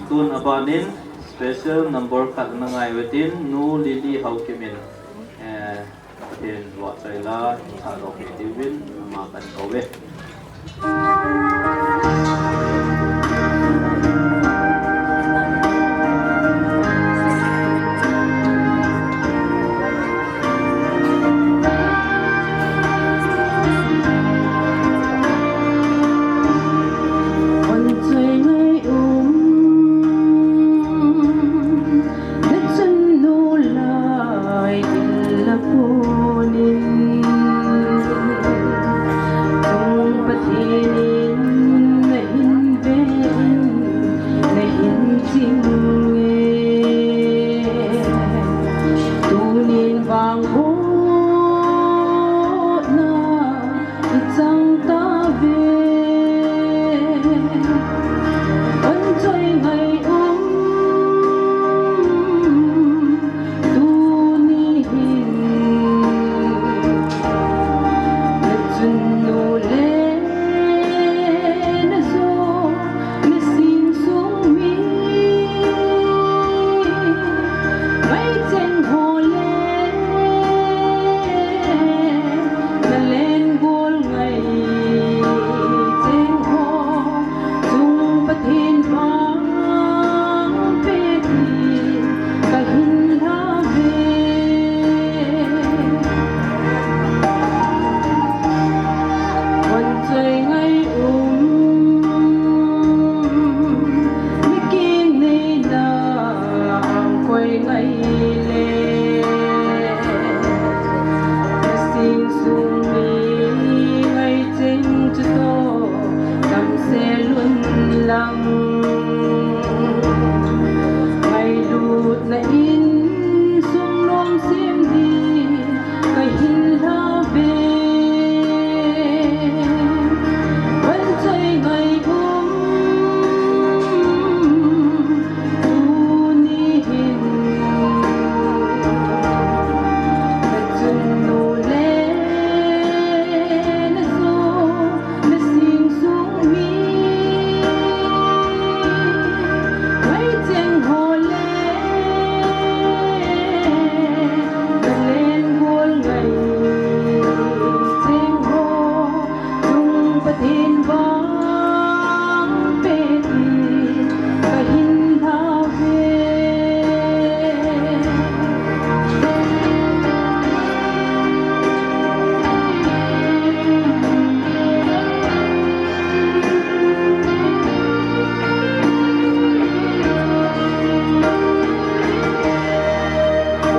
Tun abanin special number khat nangai utin, Nu Lily Haokip in, eh, Pathen vahchoi la, thadok diuvin, ama kakou ve. Tunin vang hona ichang tave, anchoi ngai um, tuni hin nachun nu le najo, nasing sung mi, ngai cheng ho le, nalen gol ngai cheng ho, chung Pathen vang pe ti kahin lha ve. Anchoi ngai um, nakeng neina angkoi ngai le, nasing sung mi ngai cheng chu to, damsel un lang. Ngailutna insung nom sem ding kahin lha ve. Anchoi ngai um, tuni hin nachun nu le najo, nasing sung mi, ngai cheng ho le, nalen gol ngai cheng ho, chung Pathen vang pe ti kahin lha ve.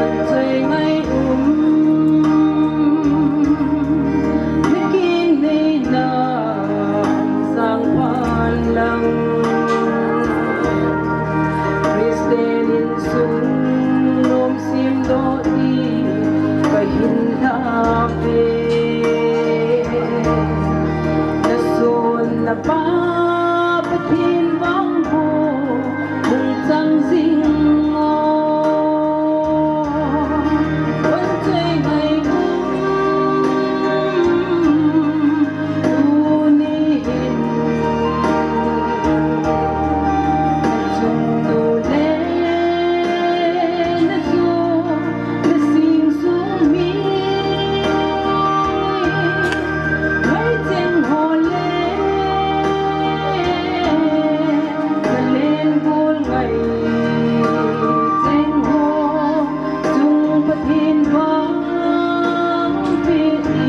Anchoi ngai um, nakeng neina sang phan lang. Christian insung nom sem doh ding kahin lha ve. Nason napa Pathen vang ho hung chang jing o. Anchoi ngai um, tuni hin nachun nu le najo, nasing sung mi, ngai cheng ho le, nalen gol ngai cheng ho, chung Pathen vang pe ti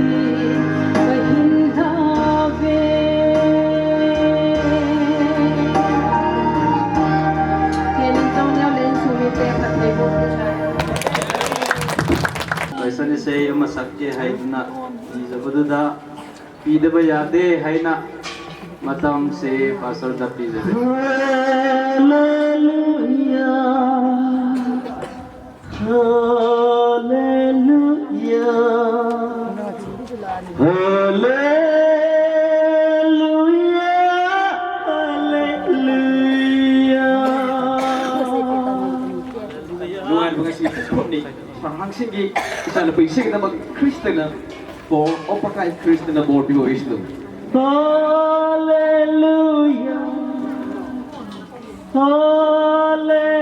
kahin lha ve. Ken in chong leo len sumi te phat thei bou ti chai. Paisa ni sei ama sak ke hai na, ji ja badu da. Pi de ba ya de hai na. Matam se pastor da pi de. Hallelujah. Hallelujah. Hallelujah, hallelujah. Nuan bang si pun ni, sang hang sing ki, isa na pun sing na mag Kristen na, po, o pakai Kristen na bor bigo is tu. Hallelujah. Hallelujah.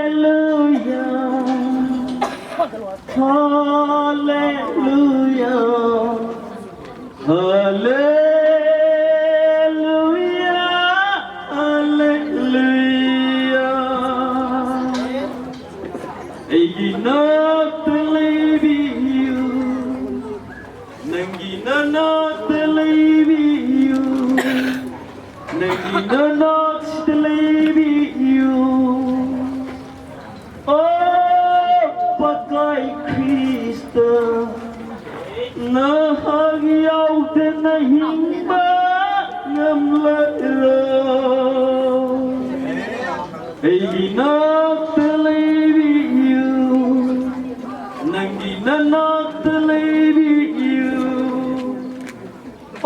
Hallelujah. Hallelujah. Hallelujah. Eigi nat leibiu. Nang gi nat leibiu. Nang gi nat leibiu. O Pakai Krista, nahak yaote na hing ba ngam lou. Eigi nat leibiu, nang gi nat leibiu. O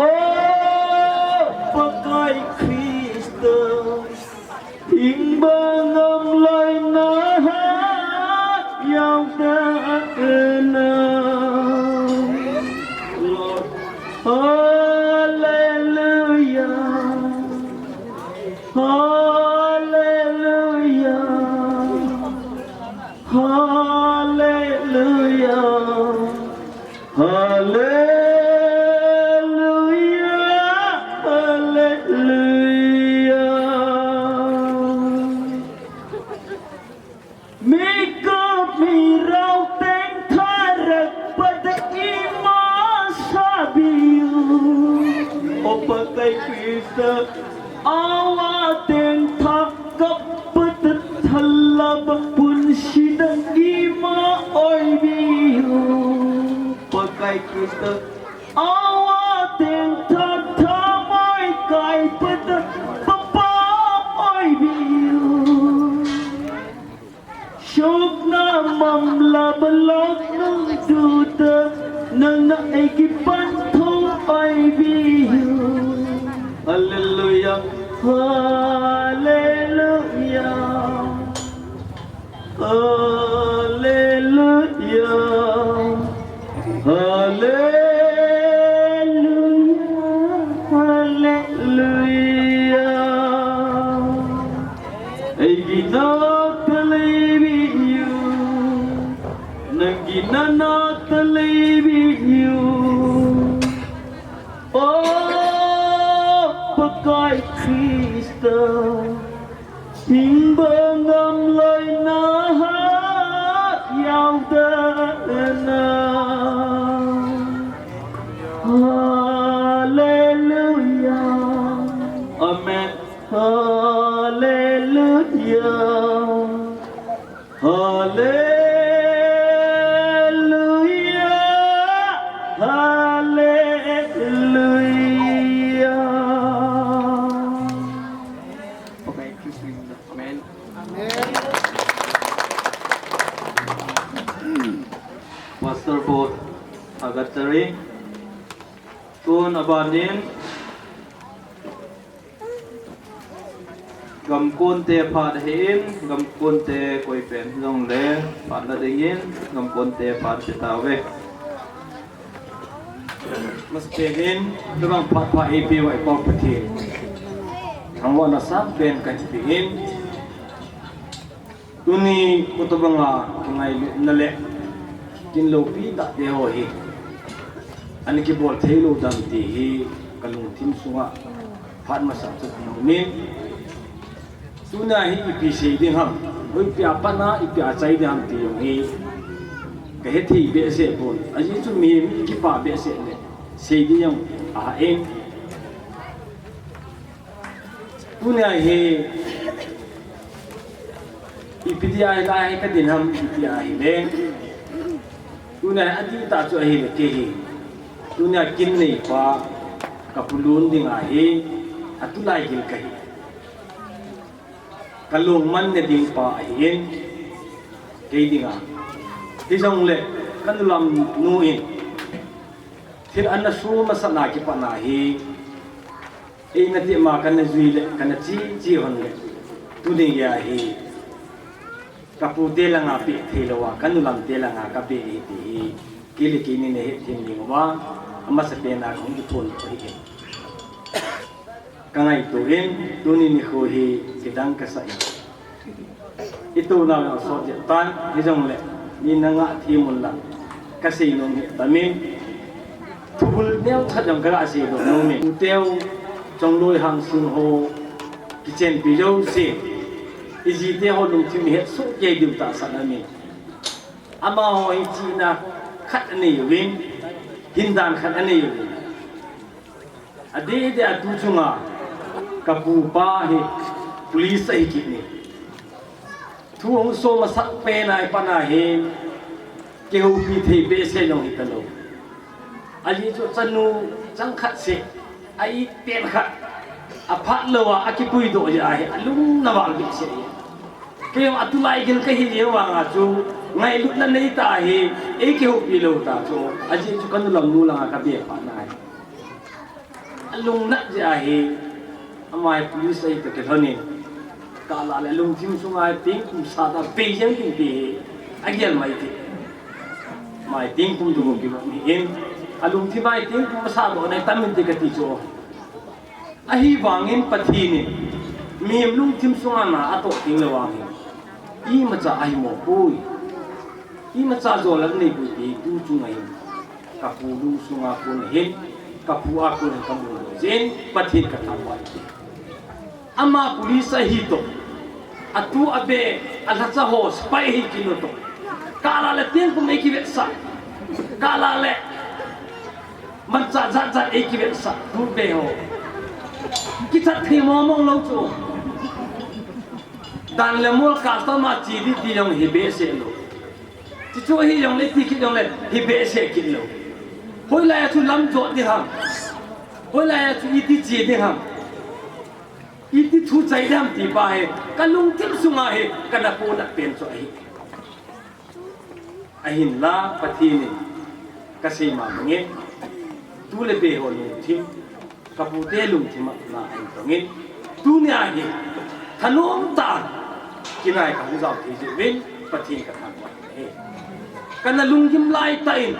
Pakai Krista, hing ba ngam lou na ha yang ta na. Lord, hallelujah, hallelujah, hallelujah. Hallelujah, hallelujah. Mikap mirau teng tharak pada ima sabiu. O Pakai Krista, awa teng thak kap pada thalaba punsi dang ima oibiu. Pakai Krista, awa teng tha tha mai kai pada papa oibiu. Shukna mamla balak nung duta, nang na eigi pantho oibiu. Hallelujah, hallelujah. Hallelujah. Hallelujah. Hallelujah. Eigi nat leibiu. Nang gi nat leibiu. O Pakai Krista. Hing ba ngam lou na ha yang ta na. Hallelujah. Amen. Hallelujah. Hallelujah. Hallelujah. Pakai Krista. Amen. Amen. Pastor Bo Agatari. Tun abanin gamkunte phat ahin, gamkunte koipen jongle phat la dingin, gamkunte phat pe tauve. Masapen in, tobang phat pha eipeuva i Pakai Pathen thangvahna sangpen kahin pe in. Tuni kotobanga kingailutna le kinloupi tahte ho hi ana kibol theilou dam ti hi kalungthim sunga phat masa chu kahin umin. Tunia hi ipi sei ding ham, ipi a pat a, ipi a chai ding ham ti jong hi kahethei behseh pon. Ajeh chu mihem ikipah behseh le sei ding jong ahah in. Tunia hi ipi dia hilai kadin ham ipi ahile. Tunia hi adih tah chu ahile kei hi. Tunia kin neipa kapulun ding ahi, atulai gil kahi. Kalungman ne ding pa ahin, kei dinga. Hijongle, kanulam nu in Thil ana so masat na kipat na hi, eina ti ma kana jui le, kana chi chi hon le, tuni gei a hi, ka pu te langa pe thei lou a, ka nu lam te langa ka pe hi ti hi, kei le kei ni na hethem ding uva, amasa pen a kahung kithon ko hi. Ka ngaito in, tuni nikho hi kidang kasa in. I tou nau jong sot jep tan, hijongle, ni na ngah thim un lang, ka sei nom hi tamin. Thubul neo chat jong ka ga sei nom in. U teu, Chongloi Hangsing ho, kichenpi jouse, i jite ho lungthim i het soh kei diu tahsan amin. Amaho hi chihna khat anei uvin, hindan khat anei uvin. Adeh deh a tu chunga ka pu pa hi police ahi kit in. Thu hung so masat pen a i pan a hin kihoupi thei behseh jong hi talou. Ajeh chu chanu chang khat seh a it pen khat a phat lou a, a kipuidoh jeh a hi alung na val behseh e. Kei jong atulai gil ka hi jeh vang a chu ngailutna nei ta hi, ei kihoupi lou ta chu, ajeh chu ka nu lam nu langa ka be phat na hi. Alungnat jeh a hi, ama hi police ahi toh kilhon in, kala le lungthim sunga hi tingkum sat a vei jeng ding ti hi, agel mai ti. Ama hi tingkum thum kibol hi in, alungthim a hi tingkum sat doh nei tam in ti kati chu. Ahivangin Pathen in, mihem lungthim sunga na atoh teng le vang hi, imacha ahi mo poi. Imacha jol anei poi ti tu chunga hin, ka pu lung sunga kon hin, ka pu a kon hin ka mu jeh in, Pathen ka thangvah e. Ama police ahi toh, atu abe, alhacha ho spy ahi kit lou toh. Kala le tingkum ei kivetsah. Kala le manchah jat jat ei kivetsah. Tu be ho. Kichat thei mong mong lou chu. Dan le mol custom a che ding ti jong hi behseh lou. Ti chu hi jong le ti kit jong le hi behseh kit lou. Hoilai a chu lam jot ding ham. Hoilai a chu iti che ding ham. Iti thu chai ding ham ti pa hi ka lungthim sunga hi ka na ponat pen chu ahi. Ahinla Pathen in ka sei ma bangin tu le be ho lungthim, ka pu te lungthim a na ahi bangin, tuni a hi thanom tah a kinai ka hung jao thei jeh uvin Pathen ka thangvah e. Ka na lunggim lai tah in,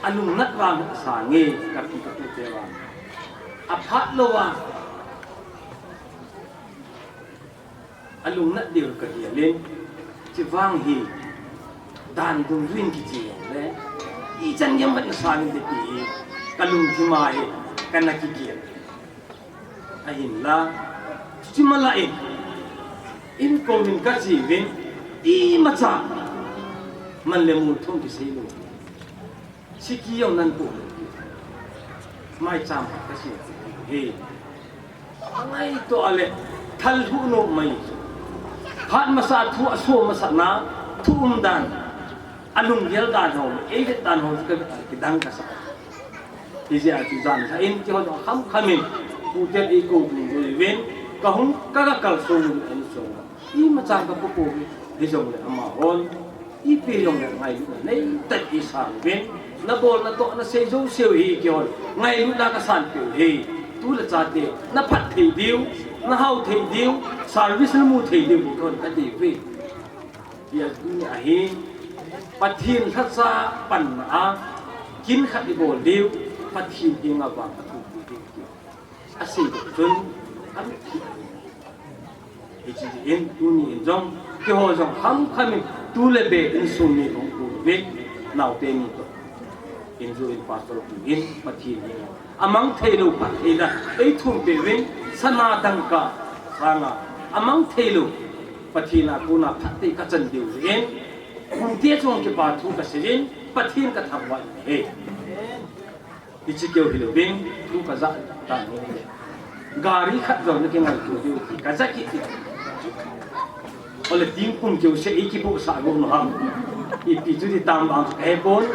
alungnat vang asange, ka pi ka pu te vang. Aphat lou a, alungnat diu ka gel in, chuvang hi, dan dungjuiyin kiche le, ichan gei mat na sangin te ti hi, ka lungthim a hi, ka na kigel. Ahinla, chuche ma la in, inkouvin ka che uvin, imacha, man le mol thum kisei lou. Sikhi jong nan pu. Maicham khat ka seiu hi. Angaito a le, thal hu no mai. Phat masa thu aso masat na, thu umdan. Alunggel dan ho, eivet dan ho, ka kidang kasa. Hijeh a chu jan lha in, kihon kham kham in, pu te eikou dungjuiyin, ka hung, ka ga kalson in, an so. Imacha ka pu pouve, hijongle amahon, ipi jongle ngailutna neitah in eisang uvin, na bol na toh na sei jouse u hi kihon, ngailutna ka sanpeh u hi, tu le cha te, na phat thei diu, na hao thei diu, service na mu thei diu, kihon ka ti uve. Tia tuni a hi, Pathen lhacha panna a, kin khat i bol diu, Pathen henga vang a thupi diu. Asei bep chun, an thi. Hiche in, tuni in jong, keiho jong kham kham in, tu le be insung mi hung pu uvin, naote ni toh. Injo in pastor pu in, Pathen in. Amang thei lou phattheina, ei thumpeh uvin, sana dangka, sanga. Amang thei lou, Pathen a kona phatthei ka chan diu in, pute chunga kipa thu ka sei in, Pathen ka thangvah e. Hiche keu hilouvin, thu ka ja dan hi. Gari khat jong na kingaito diu ti ka ja kit e. Ole tingkum keu seh i kibohsah go no ham. Ipi chu ti tam bang chu ka he pon.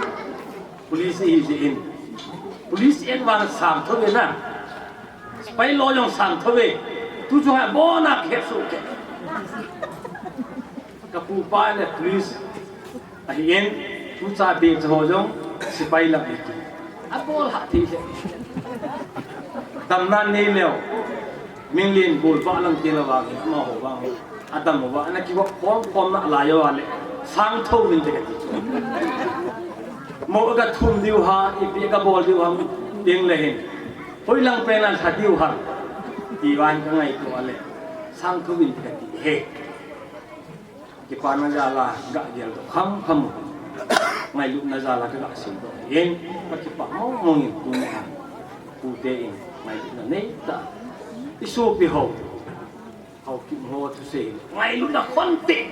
Police hi jeh in. Police in vang sang tho ve na. Spy law jong sang tho ve. Tu chu ha bona ke su ke. Ka pu pa le police ahi in, tu cha be cha ho jong, Sipai lam hi. Abol ha thei le. Damna nei leo. Minglen bol ba lang ti la vang, amaho vang. Adam ho vang, na ki wa pom pom na la yo le. Sang tho min te ka ti. Mo ka thum diu ha, ipi ka bol diu ha, ding le hin. Hoi lang pen an tha diu ha. Ti van ka ngaito le. Sang tho min te ka ti he. Kipana jal a ka gel doh kham kham. Ngailutna jal a ka seidoh in, ka kipah mong mong in tunia. Pute in, ngailutna nei tah. I sopi ho. Haokip ho thusei. Ngailutna khon tah.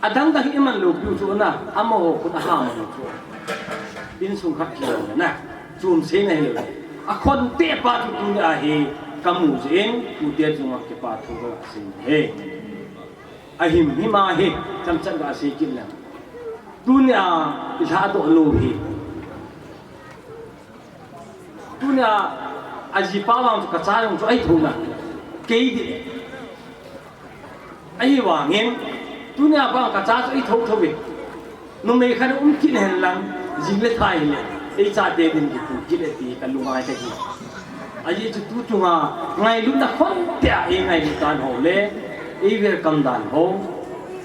Adang dang hi iman lou piu chu na, amaho khun a ha man chu. Insung khat kilou na, chom sei na hilou. A khon tah pa chu tunia hi ka mu jeh in, tute chunga kipa thu ka sei e. A himhim a hi, chomcha ka sei kit le. Tunia i lhadoh lou hi. Tunia, a jipa vang chu ka cha jong chu ahi thou na. Kei di. Ahivangin, tunia vang ka cha chu ahi thou thou ve. Numei khat um kit hen lang, jing le thai le, ei chate din kipu kit le ti ka lungai ka hi. Ajeh chu tu chunga, ngailutna khon tah a ei ngailut dan ho le, ei welcome dan ho,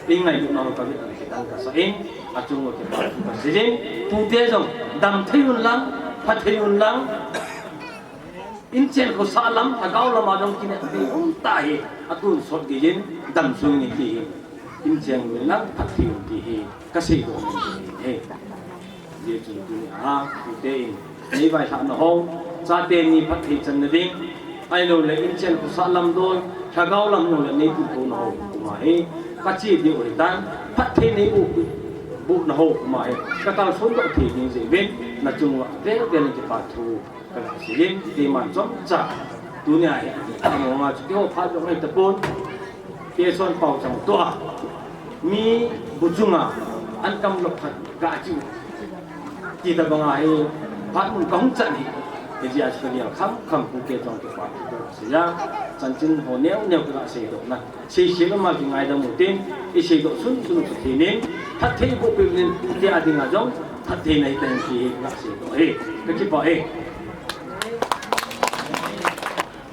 ei ngailutna ho ka vet dan ka sa in. Achung uva kipa thu ka sei in, tute jong dam thei un lang, pha thei un lang, inchen khosah lam, lhagao lam a jong kinep thei um tah hi, atonsot gei in dam sung in ti hi, inchen un lang, pha thei un ti hi, ka seidoh in ti hi. Hijeh chun tunia, tute in, nei vailhahna ho, chate ni phatthei channa ding, ahilou le inchen khosah lam doi, lhagao lam jong le nei tup thouna ho, kuma hi, ka che diu ahi tan, phatthei nei boh, bohna ho, kuma hi, ka kalson doh thei ding jeh uvin, na chung uva, vel vel in kipa thu, ka sei in, keiman chomcha, tunia hi, a mong a chu, keiho phat jong ahi tapon, Kei son pao chang tua. Mi bu chunga an kam lok khat ga chu. Ti ta banga hi phat mun ka hung chan hi. Ke jia chu ka nial kham kham pu ke jong ke pa ki ko se ya. Chanchin ho neo neo ka seidoh na. Sei sei ma ki ngai da mu tin. I seidoh sun sun ka ti nin. Phatthei boh peh nin pu te a dinga jong. Phatthei na hi ta hin ki hi ka seidoh e. Ka kipa e.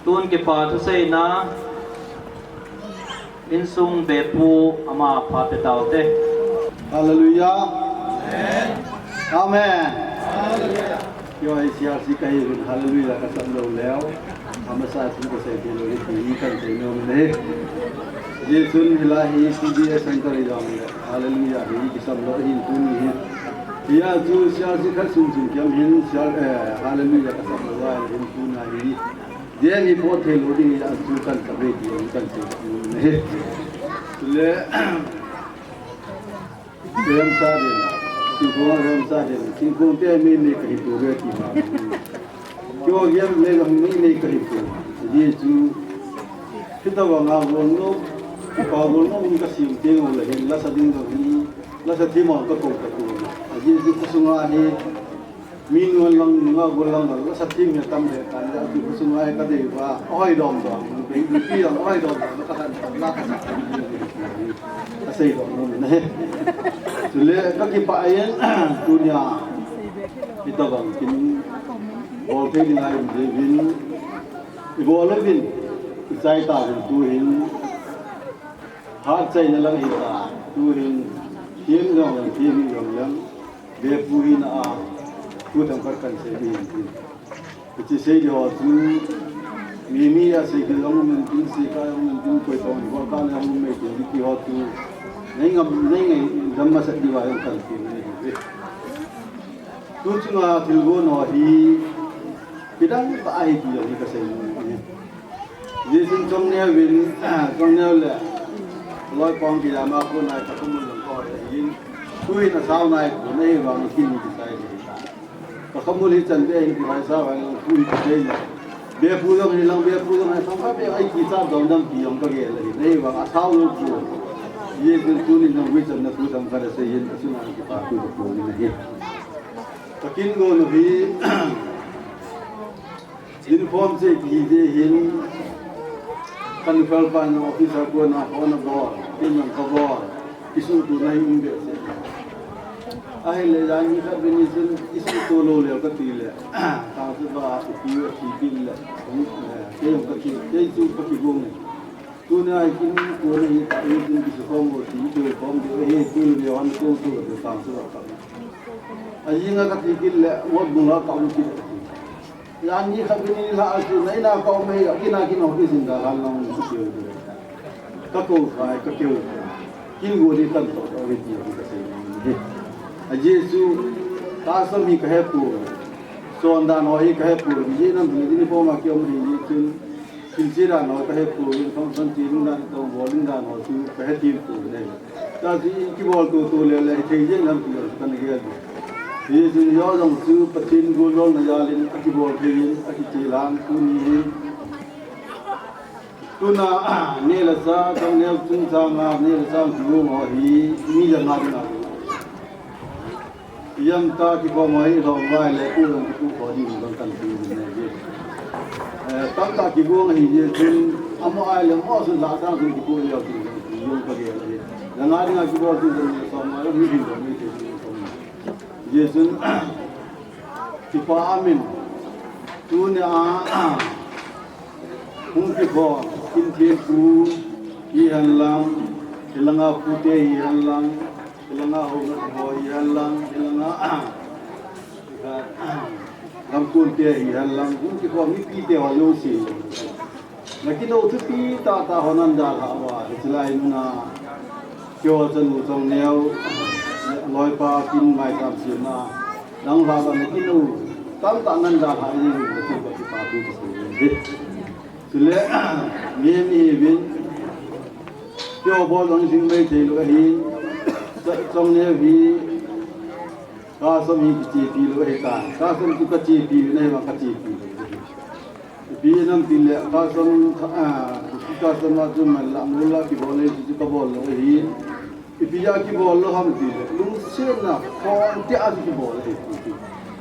Tun kipa thuseina insung bepu ama pha pe taute. Hallelujah. Amen. Keiho hi C R C kahi uvin hallelujah kasam lou leu. Amasa chun kasei thei lou hi ti hi kan sei nom in ahi. Jesun hilai hi C B S center hi jong le hallelujah hi kisam lou hin tuni hi. Hia chu C R C khat sung sung kiam hin C R, eh, hallelujah kasam lou lai hin tuni hi. Jeng hi phoh thei lou ding hi a chu kan ka ve ti jong kan sei nom in ahi. Chule, remsa den, thingphung remsa den, thingphung te mei mei kahi pouve ti ma. Keiho gel le jong mei mei kahi pou. Ajeh chu, hitabang a gol nom, kipa gol nom um kasem teng uleh hin, lasa ding jong hi, lasa thim a ka kou ka kou. Ajeh chu khosunga hi, Mi nu lang, nunga gol lang, lasa thim hi atam le tan le, ati khosunga hi ka dei uva, ahoi dom dom, nupi jong ahoi dom dom, ka kan tam la ka sa. Ka sei dom nom in ahi. Chule ka kipah in, tunia, hitabang kin, bol thei ding a um jeh uvin, i bol uvin, i chai tauvin tu hin, hat chaina lang hita, tu hin, thim jong lang, thim jong lang. Bepu hina a, thu themkhat kan sei ding ahi. Hiche sei ding ho chu, mi mi a sei ding jong um intin, sei kha jong um intin, koi tong ding ho kha jong um intin, ti ho chu, nei ngam, nei ngaidam masat diuva jong kan ti ahi. Tu chunga thilgon ho hi, kidang tah ahi ti jong hi kasei nom e. Jesun chongneo vin, chongneo le, loi pong kidam a kona Thakhamul lang koi ahin, tuin asao nai kona hi vang kin kisai le. Thakhamul hi chan ve hin kihai sa vang lang tuin kisai le. Bepu jong hi lang, bepu jong hi lang, ka be ai kisa dom dam ti jong ka gel le. Nei vang asao lou chu. Jesun tunin jong wi chan na tu dam ka le sei hin, asun a kipa tu ko ni na hi. Ka kin go no hi, Din form che ki hi je hin, kan kal pan officer ko na phone a bol, tin nang ka bol. Kisuto na hi um behseh. Ahile, jan ni khat ve ni chun, kisuto lou leu kati le, tangsuba, ipi, ipi le, eh, kei jong kati, kei chu kakigong e. Tunia hi kin kona hi ta, hi kin kisukhom o ti, kisukhom ti, hi tu le hon tu tu le tangsuba ka. Ajing a kati kit le, ngot bung la ka um kit le. Jan ni khat ve ni lha a chu, na in a ka um e, kin a kin office in dalhan lang ni chu keu. Ka kou khai, ka keu. Kin go ni kan to, to ve ti, ka sei ni. A Jesu, tahsa mi ka he pu. Son dan ho hi ka he pu. Ni nam ni ni po ma keu mi ni chun. Thil che dan ho ka he pu, thong san che ding dan, thong bol ding dan ho chu ka he til pu ne. Tua chu i kibol tutu le le, thei jeng lam pu kan gel. Hijeh chun jo jong chu Pathen gullolna jal in a kibol thei in a kiche lang tuni hin. Tuna, neh le chah, chang neo chungchang a, neh le chah kigong ho hi, mi ja nga ding a. Ijemtia kikhom ahi lhom vai le, pu jong kipu kho ding jong kan ti ne ji. Eh, tamtah kigong ahi jeh chun, amaho ai le, amaho sun lhasam sun kipu leo ti jong ka gel ahi. Janga dinga kibol tu jong le som ma, mi din jong mi te jong som. Jeh chun, kipa amin, tunia, hung kikhom, Kimthempu, hi hen lang, hilanga pute hi hen lang, hilanga ho na ho hi hen lang, hilanga, lamkon te hi hen lang, hung kikhom mipi te ho jouse. Na kinou thupi tah tah ho nan dalha uva, hiche lai muna, keiho chanu chongneo, loipa kin maicham semna, nang lhah uva na kinou, tamtah nan dalha jing uva, na kipa thu kasei uve. Chule, mi, mi hi vin, keiho bol jong jing mai thei lou ahin, chongneo hi, Kasam hi kichepi lou ahitai. Kasam chu kachepi lou, nahi vang kachepi lou. Ipi nam ti le, kasam, ah, kasam a chu man la, mun la kibol le, chu kabol lou ahi. Ipi a kibol lou ham ti le, lungsetna khon tia chu kibol ahi.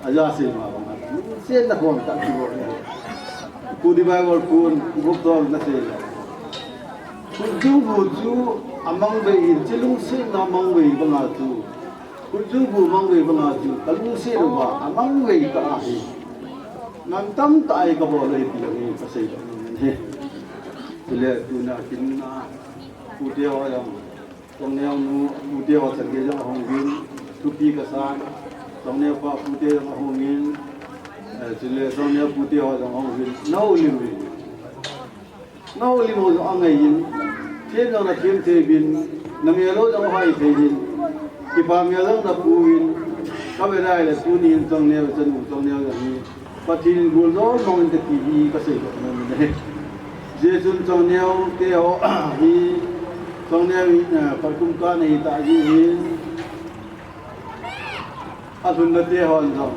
Aja sei ma vang, lungsetna khon tia kibol ahi. Pu di Bible kun, gop tol na sei le. Pu chu, pu chu, amang ve in, chu lungsetna amang ve banga chu. Khutjung bu mangvei banga chu, kalungset uva, amangvei tah ahi. Nang tamtah a kabol ahi ti jong hi kasei doh nom e. Chule tuna kin a, pute ho jong, Chongneo nu, pute ho chan gei jong ahung uvin, thupi kasan, Chongneo pa pute jong ahung uvin, eh, chule Chongneo pute ho jong ahung uvin, nao lim uvin. Nao lim ho jong angai in, them jong nathem thei uvin, namel ho jong hai thei uvin, kipa mel jong napu uvin, kave nai le tuni in Chongneo chanu Chongneo jong hi, Pathen in gol jol mong in kati hi kasei doh nom e. Hijeh chun Chongneo te ho hi, Chongneo hi, eh, Patkum ka nahi tah jeh hin, alhunna te hon jong,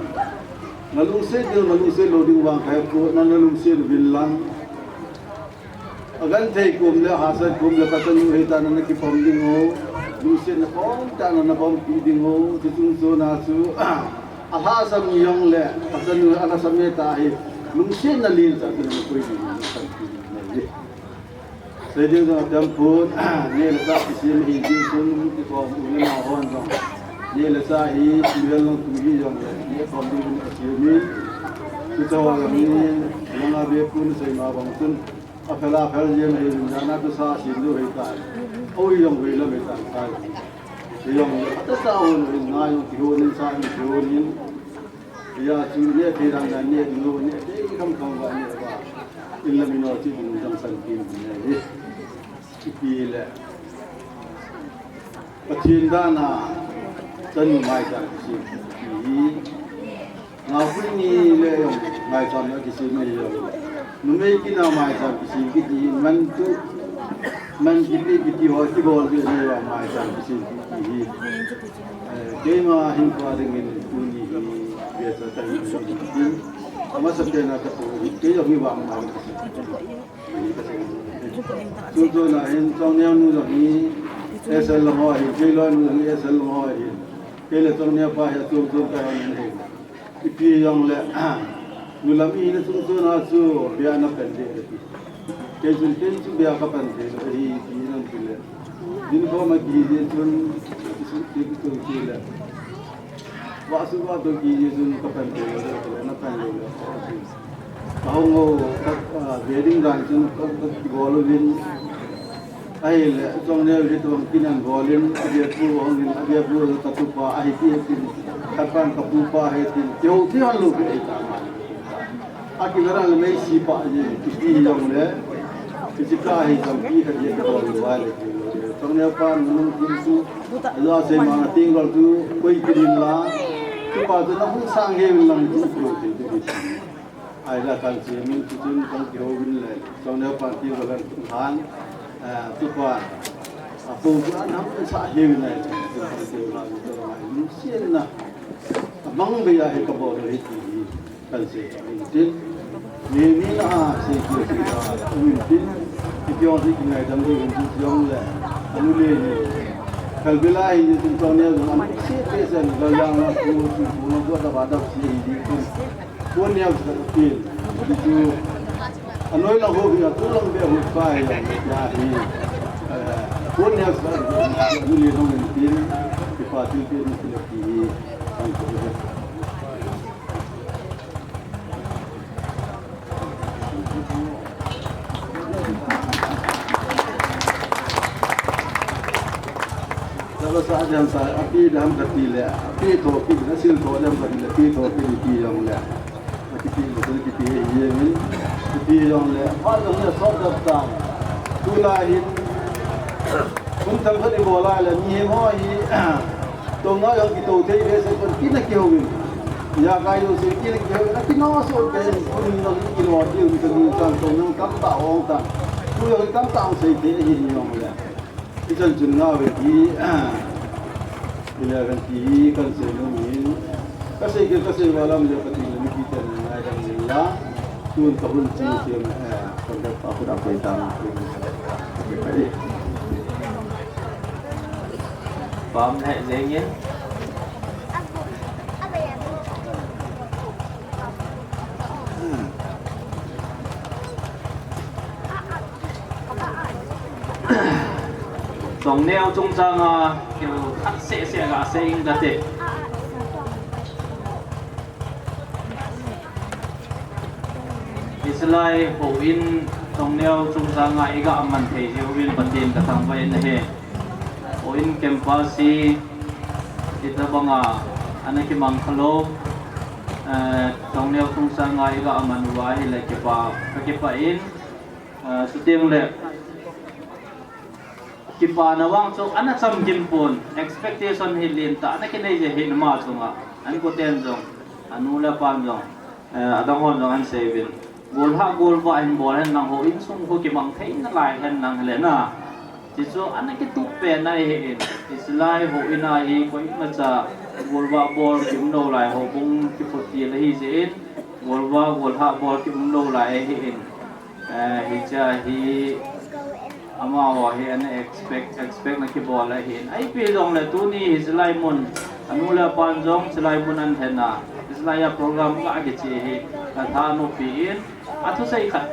nalungset ding, nalungset lou ding vang kahe poi, nalungset uvin lang. Agenthei kom le, hahsat kom le, kachanu hita nana kipom ding u, lungsetna khon tah a nana pompi ding u, chuche chungchon a chu, alhahsam jong le, kachanu alhahsam e tah hi, lungsetna len tah a nana koi ding u, nana panpi ding u ahi. Sei ding jong atam pon, neh le chah kisem hi ding chun, kikhom u le nao hon jong. Neh le chah hi, tujan long tu hi jong le, nehkhom ding u kasem in, chuche ho jong hi, langa be pun sei ma bang chun, Aphel aphel jeng ahi, jana chu sa sim lou ahitai. Oi jong vei lam ahitai tai. Jong le ata sa hon in ngai jong kihon in sa in kihon in. Hijeh chun neh thei dan dan neh ding lou neh thei kham kham uva neh uva. In lam in o chi ding jong san kin ding ahi. Ipi le. Pathen dan a chanu maicham kisem hi. Naopui ni le jong maicham a kisem ahi jong. Numei kin a maicham kisem kiti man tu, man kipe kiti ho kibol ding ahi jong maicham kisem kiti hi. Eh, keima hinkho a dingin tuni hi vecha kahi hin. Amasapen a kapu hi kei jong hi vang mai kisem. Chungchon a hin Chongneo nu jong hi S L lang ho ahin, kei loi nu jong hi S L lang ho ahin. Kei le Chongneo pa hi chungchon kahi ahin. Ipi jong le, nu lam ihina chungchon a chu bia napan ding ahi. Kei chun kei chu bia kapan thei lou ahi, ipi jong chu le. Din ko ma ki je chun, ki su ki tu ki le. Wa su wa tu ki je chun ka pan tu le, ka na pan le. Ka hong ho, ka, ah, wedding dan chun ka, ka ki bol vin. Ahile, Chongneo hi tu kinan bolin, a bia pu hong in, a bia pu ka tu pa, ahi ki tin, ka pan ka pu pa he tin, keu ti han lu ki ta ma. A ki garan le mei si pa je, ki ti jong le, ki ti ka hi jong ki ka je ka bol lu wa le ki lu le. Chongneo pa nung tin tu, a la se ma na ting gol tu, koi ki din la, tu pa tu na hung sang he min lang tu tu tu tu tu. Ai la kan se min tu tu kan ki ho win le, Chongneo pa ti gol an tu han, eh, tu pa, a tu tu an ham sa he win le, tu pa ti gol an tu ma lu si na, a bang be ya he ka bol he ti. Kan se, in tin. Ni, ni na, se, se, se, in tin. Ki jong si, ki ngai dam ding, in tin jong le. Anu le ni. Kal bila in tin jong ne, anu se, se, se, gal yang na, ku, ku, ku, na, ku, da, ba, da, si, in tin. Ku, ne, sa, tin. Di tu. Anoi la ho, ya, tu lang be, ho, pa, ya, ya, hi. Eh, ku, ne, sa, anu le, no, in tin. Ki pa, tin, tin, tin, tin, tin. Kan se, se. Daba sa jam sa, api dam kati le, api tho pi, na sil tho dam kati le, pi tho pi ni pi jong le. Kiti le, kiti ye min, kiti jong le, pa jong le, sot dap ta. Tu la hin, kun tam kati bola le, mi he mo hi, Tongneo jong kito thei ve se kon tina kihouvin. Ijakai jouse tina kihouvin. Akino so pen kun jong kino diu ni kan san Tongneo tamtah ong tan. Tu jong tamtah ong sei thei hi ni jong le. Ichan chun nga ve ti eleven ti kan sei nom in. Ka sei ke ka sei valam le ka ti le mi ti ten ngai dang le la. Tun ka hun chi ti, eh, kon ka pa ku da ko ta. Pam hai jengin. Tongneo chungchanga keu khat seh seh ga sei ing kate. Israel houin Tongneo chungchanga iga man thei jeh uvin Pathen ka thangvah in ahi. Houin campus hi hitabanga ana kimang khalou, eh, Tongneo chungchanga iga man uva ahile kipa, ka kipah in, eh, chuteng le kipana vang chu ana chamkim pon, expectation hi lentah ana kinei jeh hin ama chunga, an koten jong, anu le apan jong, eh, adang hon jong an seivin. Golhah golvah hin bol hen lang, houin sung khu kimang thei nalai hen lang hile na. Tichu ana kitup pen ahin, hiche lai houin a hi koimacha golvah bol kium lou lai, houbung kiphut til ahi jeh in, golvah golhah bol kium lou lai ahin. Eh, hiche hi amaho hi ana expect, expect na kibol ahin. Ipi jongle tuni hiche lai mun, anu le apan jong hiche lai mun an lhen a, hiche lai a program ga kiche hi, ka thanop pi in, athusei khat,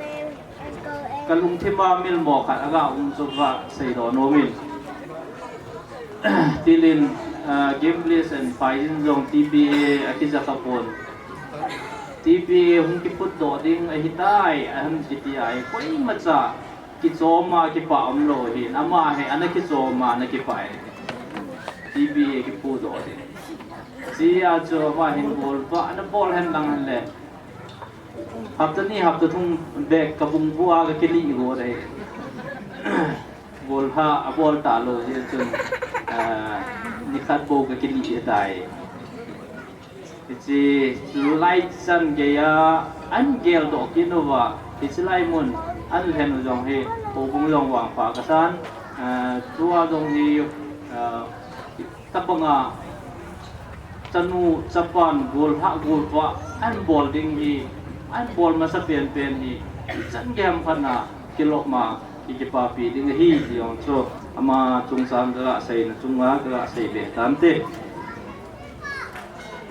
ka lungthim a milmo khat aga um chu ga seidoh nom in. Tilin, ah, Game Bliss and Paiyin jong T P A a kija kha pon. T P A hung kiphut doh ding ahitai, ahin kiti ahi. Koimacha kichom a kipah umlou ahin, ama hi ana kichom a ana kipah e. T P A kiphut doh ding. Hichea chu ama hin golvah ana bol hen lang le. Hapta ni hapta thum bek ka bung bu a ka kilih go dei. Golhah abol talou jeh chun, ah, nikhat bou ka kilih tai. Hiche lai chan geiya an geldoh kit uva, hiche lai mun an lhen u jong hi, houbung jong vangpha kasan, ah, tua jong hi, ah, tabanga chanu chapan golhah golvah an bol ding hi, an bol masa penpen hi, chan gei ham khat na kilom a i kipapi ding ahi ti jong chu ama chungchang ka ga seina chunga ka ga sei be tante.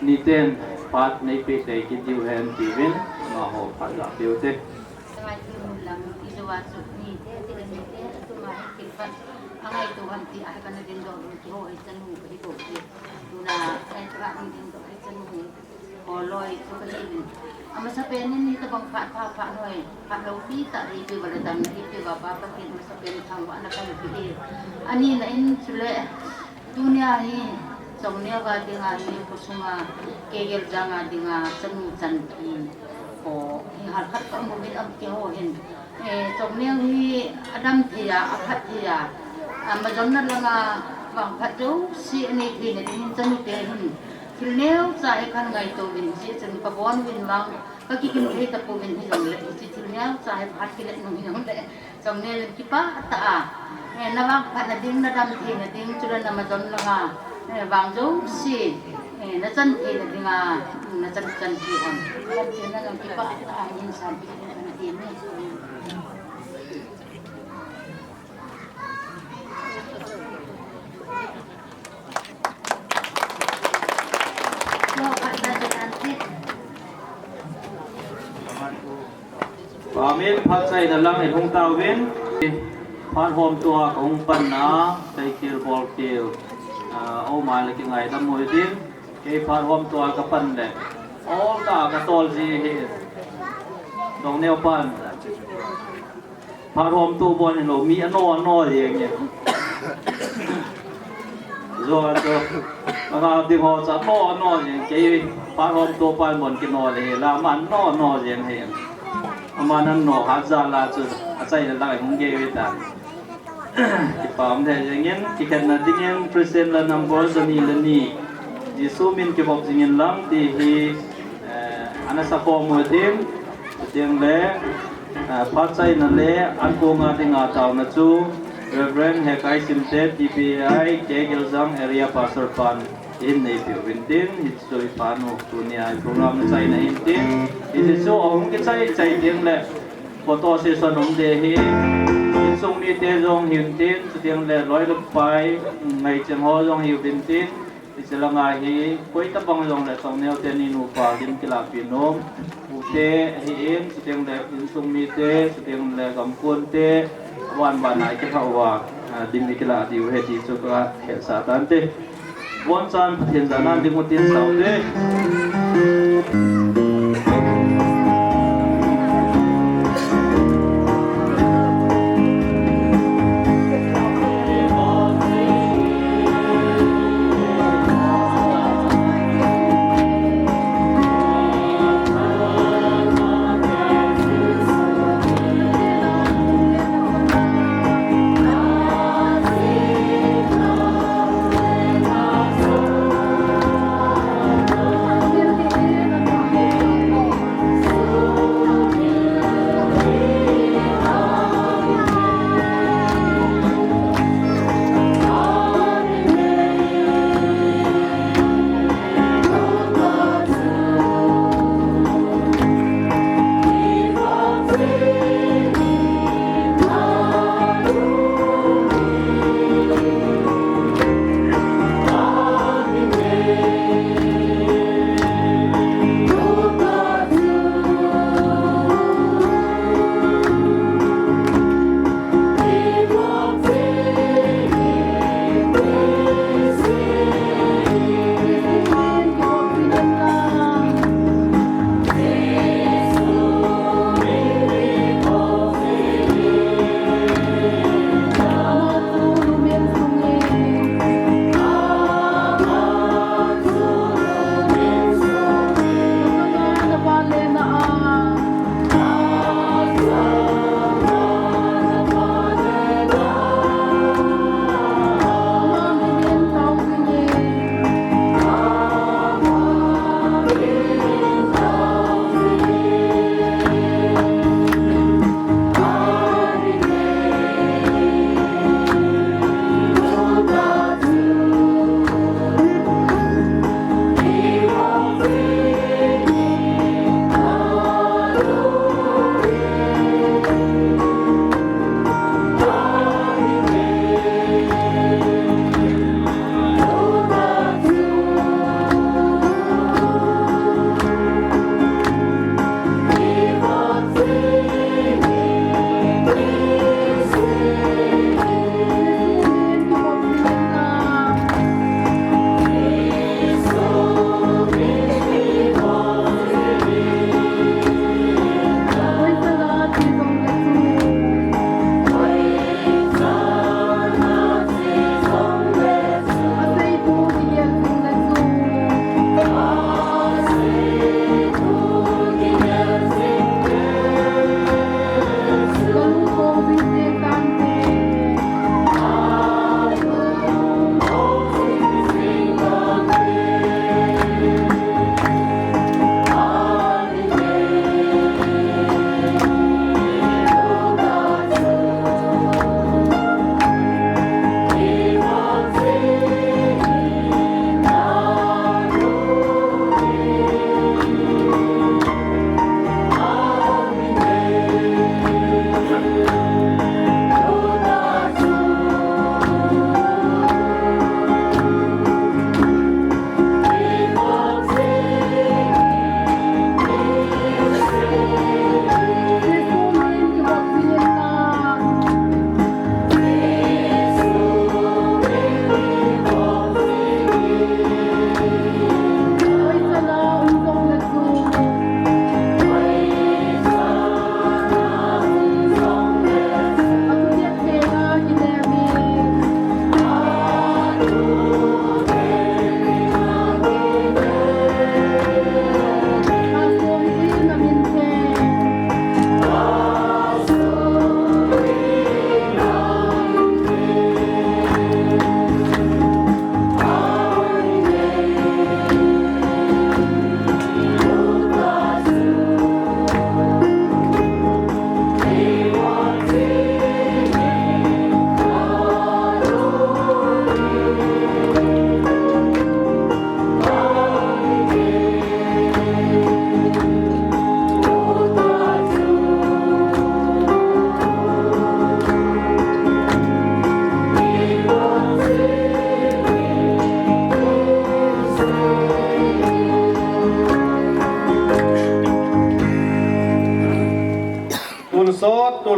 Niten phat nei pe tei kit diu hen tiuvin amaho phat ga peu te. Ngai tu lam i jo a chu nite, ti nite, tu ma hi kipat. Angai tu ham ti ai kana ding doh, ki ho hi chanu ka hi ko ki. Tuna ai tra ding ding doh hi chanu hi. Ko loi chu ka hi. Amasa pen in hi tabang phat phat phat noi. Phat lo pi ta hi pi ba le dam hi pi ba ba ka tin amasa pen thang wa na ka hi pi. Ani na in chule. Tunia hi, Chongneo a dinga hi, khosunga, K. Geljang a dinga, chanu chanpi, ko, hi halkhat ka um uvin am kiho hin. Eh, Chongneo hi, adam thei a, aphat thei a, ama jonna langa, vangphat jouse, anei theina dingin chanu te hin. Thil neocha hi khan ngaito uvin, hiche chun ka bon uvin vang, ka kikim thei tapouvin hijongle, hiche thil neocha hi phat kilet nung hijongle. Chongneo in kipah tah a, eh, na vangphat na ding, na dam thei na ding, chule na majon langa, eh, vang jouse, eh, na chan thei na dinga, na chan, chan thei hon. Kan thei na jong kipah tah a, in san pi na thei ni. Lo, phat na thei kan thei. Amen. Phat chaina lang i hung tauvin. Phat hom tua ka hung panna, kei kil bol kil. Ah, oh my, la ki ngai dam mo din. Kei phat hom tua ka pan le. Ol ta ka tol ji hi. Chongneo pan. Phat hom tu bon lo mi ano ano jeng e. Zo a to. Anga ding ho cha no no jeng kei phat hom tu pan bon ki no le la man no no jeng he. Ama nan no hat ja la chu a chai la la hung ge ve ta. Kipah um thei jeng in kikhenna dingin Christian la number jani le ni. Jesu min kibop jingin lang ti hi, eh, ana sa khom u tin, chuteng le, eh, phat chaina le an kong a dinga taona chu Reverend Hekai Simte, T B I, K. Geljang Area Pastor pan in nei piu vin tin, hi chu i panu tunia i program na chaina in tin, hi chu ahung kichai chai ding le photo session um de hi, insung mite jong hin tin, chuteng le loi le pai, ngai cheng ho jong hi u vin tin, Hiche langa hi, koi tabang jong le Chongneo teni nupa lim kilahpi nom. Ute ahin, chuteng le insung mite, chuteng le gamkon te, aban ban a ikilhah uva, ah, lim ikilah diu ahi ti chu kahetsah tante. Bonchan Pathen jana ding u tin saute.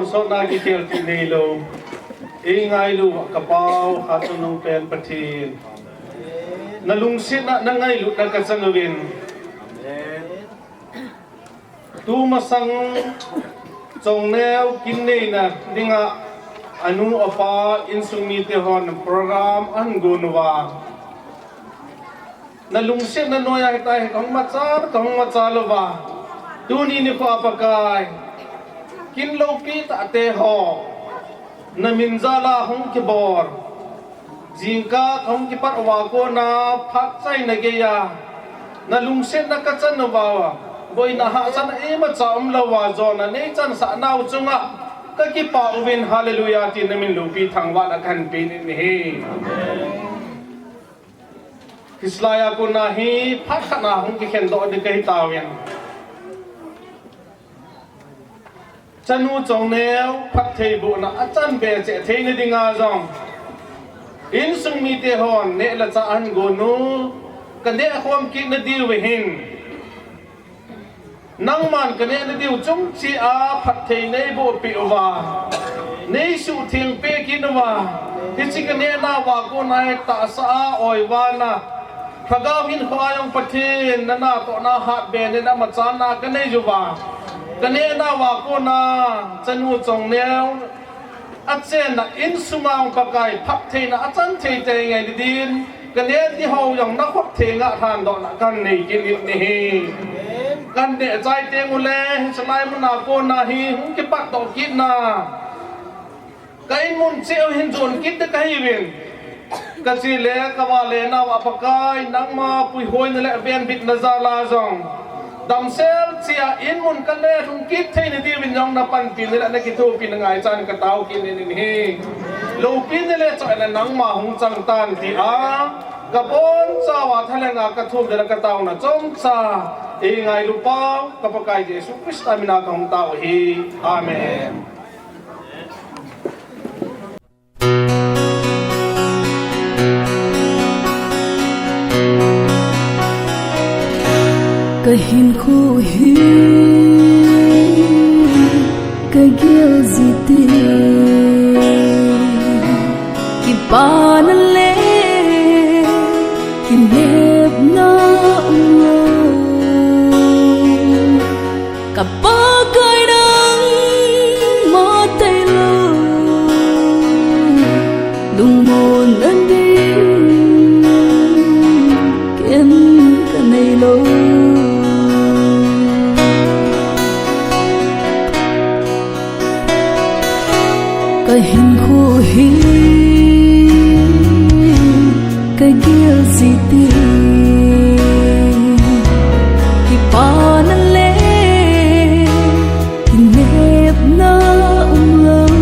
Sotna kikhel ti neilou. Eingailu ka Pau, Hatchungnung pen Pathen. Na lungsetna, na ngailutna kachan uvin. Tumasang Chongneo kin neina dinga anu apa insung mite hon program ahin gon uva. Na lungsetna noiya hitia hi kahung machal, kahung machal uva. Tuni nikho a Pakai, kin loupi tahte ho, na min jal a hung kibol. Jingkah kahung kipat uva kona phat chaina geiya na lungsetna kachan uva, boina hahsatna imacha umlouva jona neichansah nau chunga kakipah uvin, Hallelujah, tin na min loupi thangvahna kahin pe in ahi. Hiche laiya kona hi phat khat na hung kikhen doh ding kahi tauvin. Chanu Chongneo phattheibohna achan be cheh theina dinga jong, insung mite hon neh le chah ahin gon u, kaneh khom kit nadiu ahin. Nangman kaneh nadiu chung cheh a phatthei neiboh peh uva, neisuhtheng peh kit uva, hiche kaneh nauva kona hi tahsa a oivana, Lhagao hinkho a jong Pathen na natohna hatbe nin amachalna kanei uva, kaneh nauva kona Chanu Chongneo achenna insunga jong Pakai phattheina achan thei tei ngai ding din, kaneh ding ho jong na khut thenga lhandohna kahin nei kit in ahi. Kahin neh chai teng uleh, hiche lai muna kona hi hung kipat doh kitna ka inmun cheh u hin jon kit ding kahiuvin. Kache le kavale nauva Pakai, nangma puihoina le venbitna jal a jong, damsel cheh a inmun kale lhung kit theina diuvin jong na panpi na le na kithopi na ngaichan katao kit in ahi. Loupi na le choina nangma hung chang tan tia kabonchauva thalhenga kathum le kataona chomcha eingailu Pau, ka Pakai Jesu Christa mina kahung tao ahi. Amen. Ka hinkho hi ka gel jite, kipana le kinepna umlou. Ka Pakai nangma tailou, lungmonna ding ken kaneilou. Ka hinkho hi ka gel jite, kipana le kinepna umlou.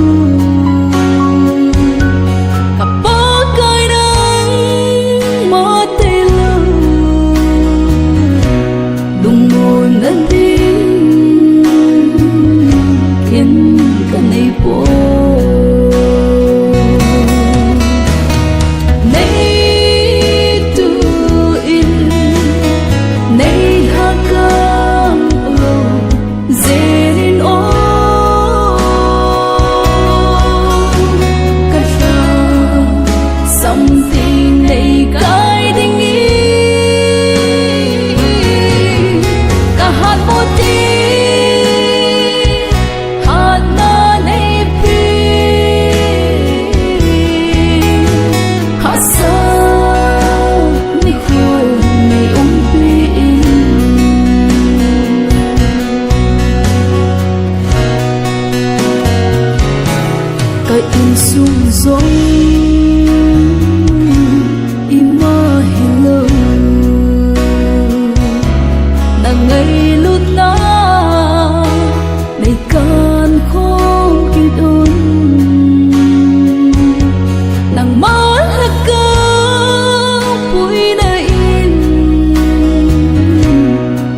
Ka Pakai nangma tailou, lungmonna ding ken kaneipoi. Nei tuh in, nei lhagao lou jeng in o, ka lhasam teng nei kai ding in, ka hatmo teng hatna nei pe in, hahsat nikho nei umpi in. Ka insung jong ima hilou, na ngailutna nei kankhom kit un. Nangma lhagao puina in,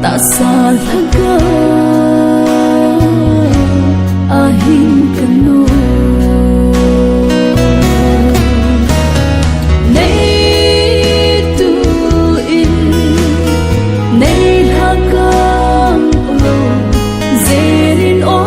tahsa lhagao ahin kano. Nei tuh in, nei lhagao lou jeng in o,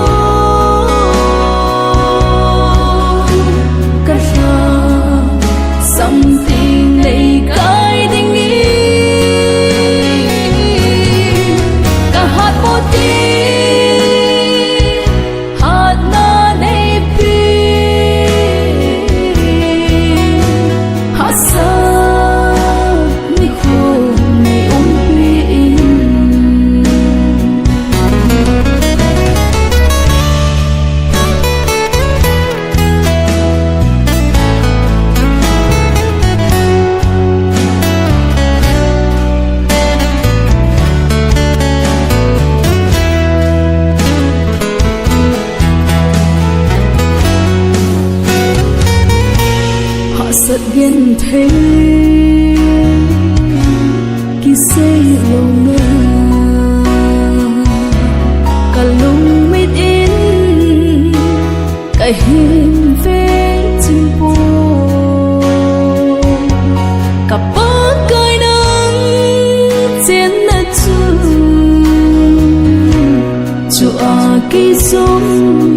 Kisei lou na, kalung mit in, kahin ve chim po. Ka Pakai nang chenna chu, chu a kei sum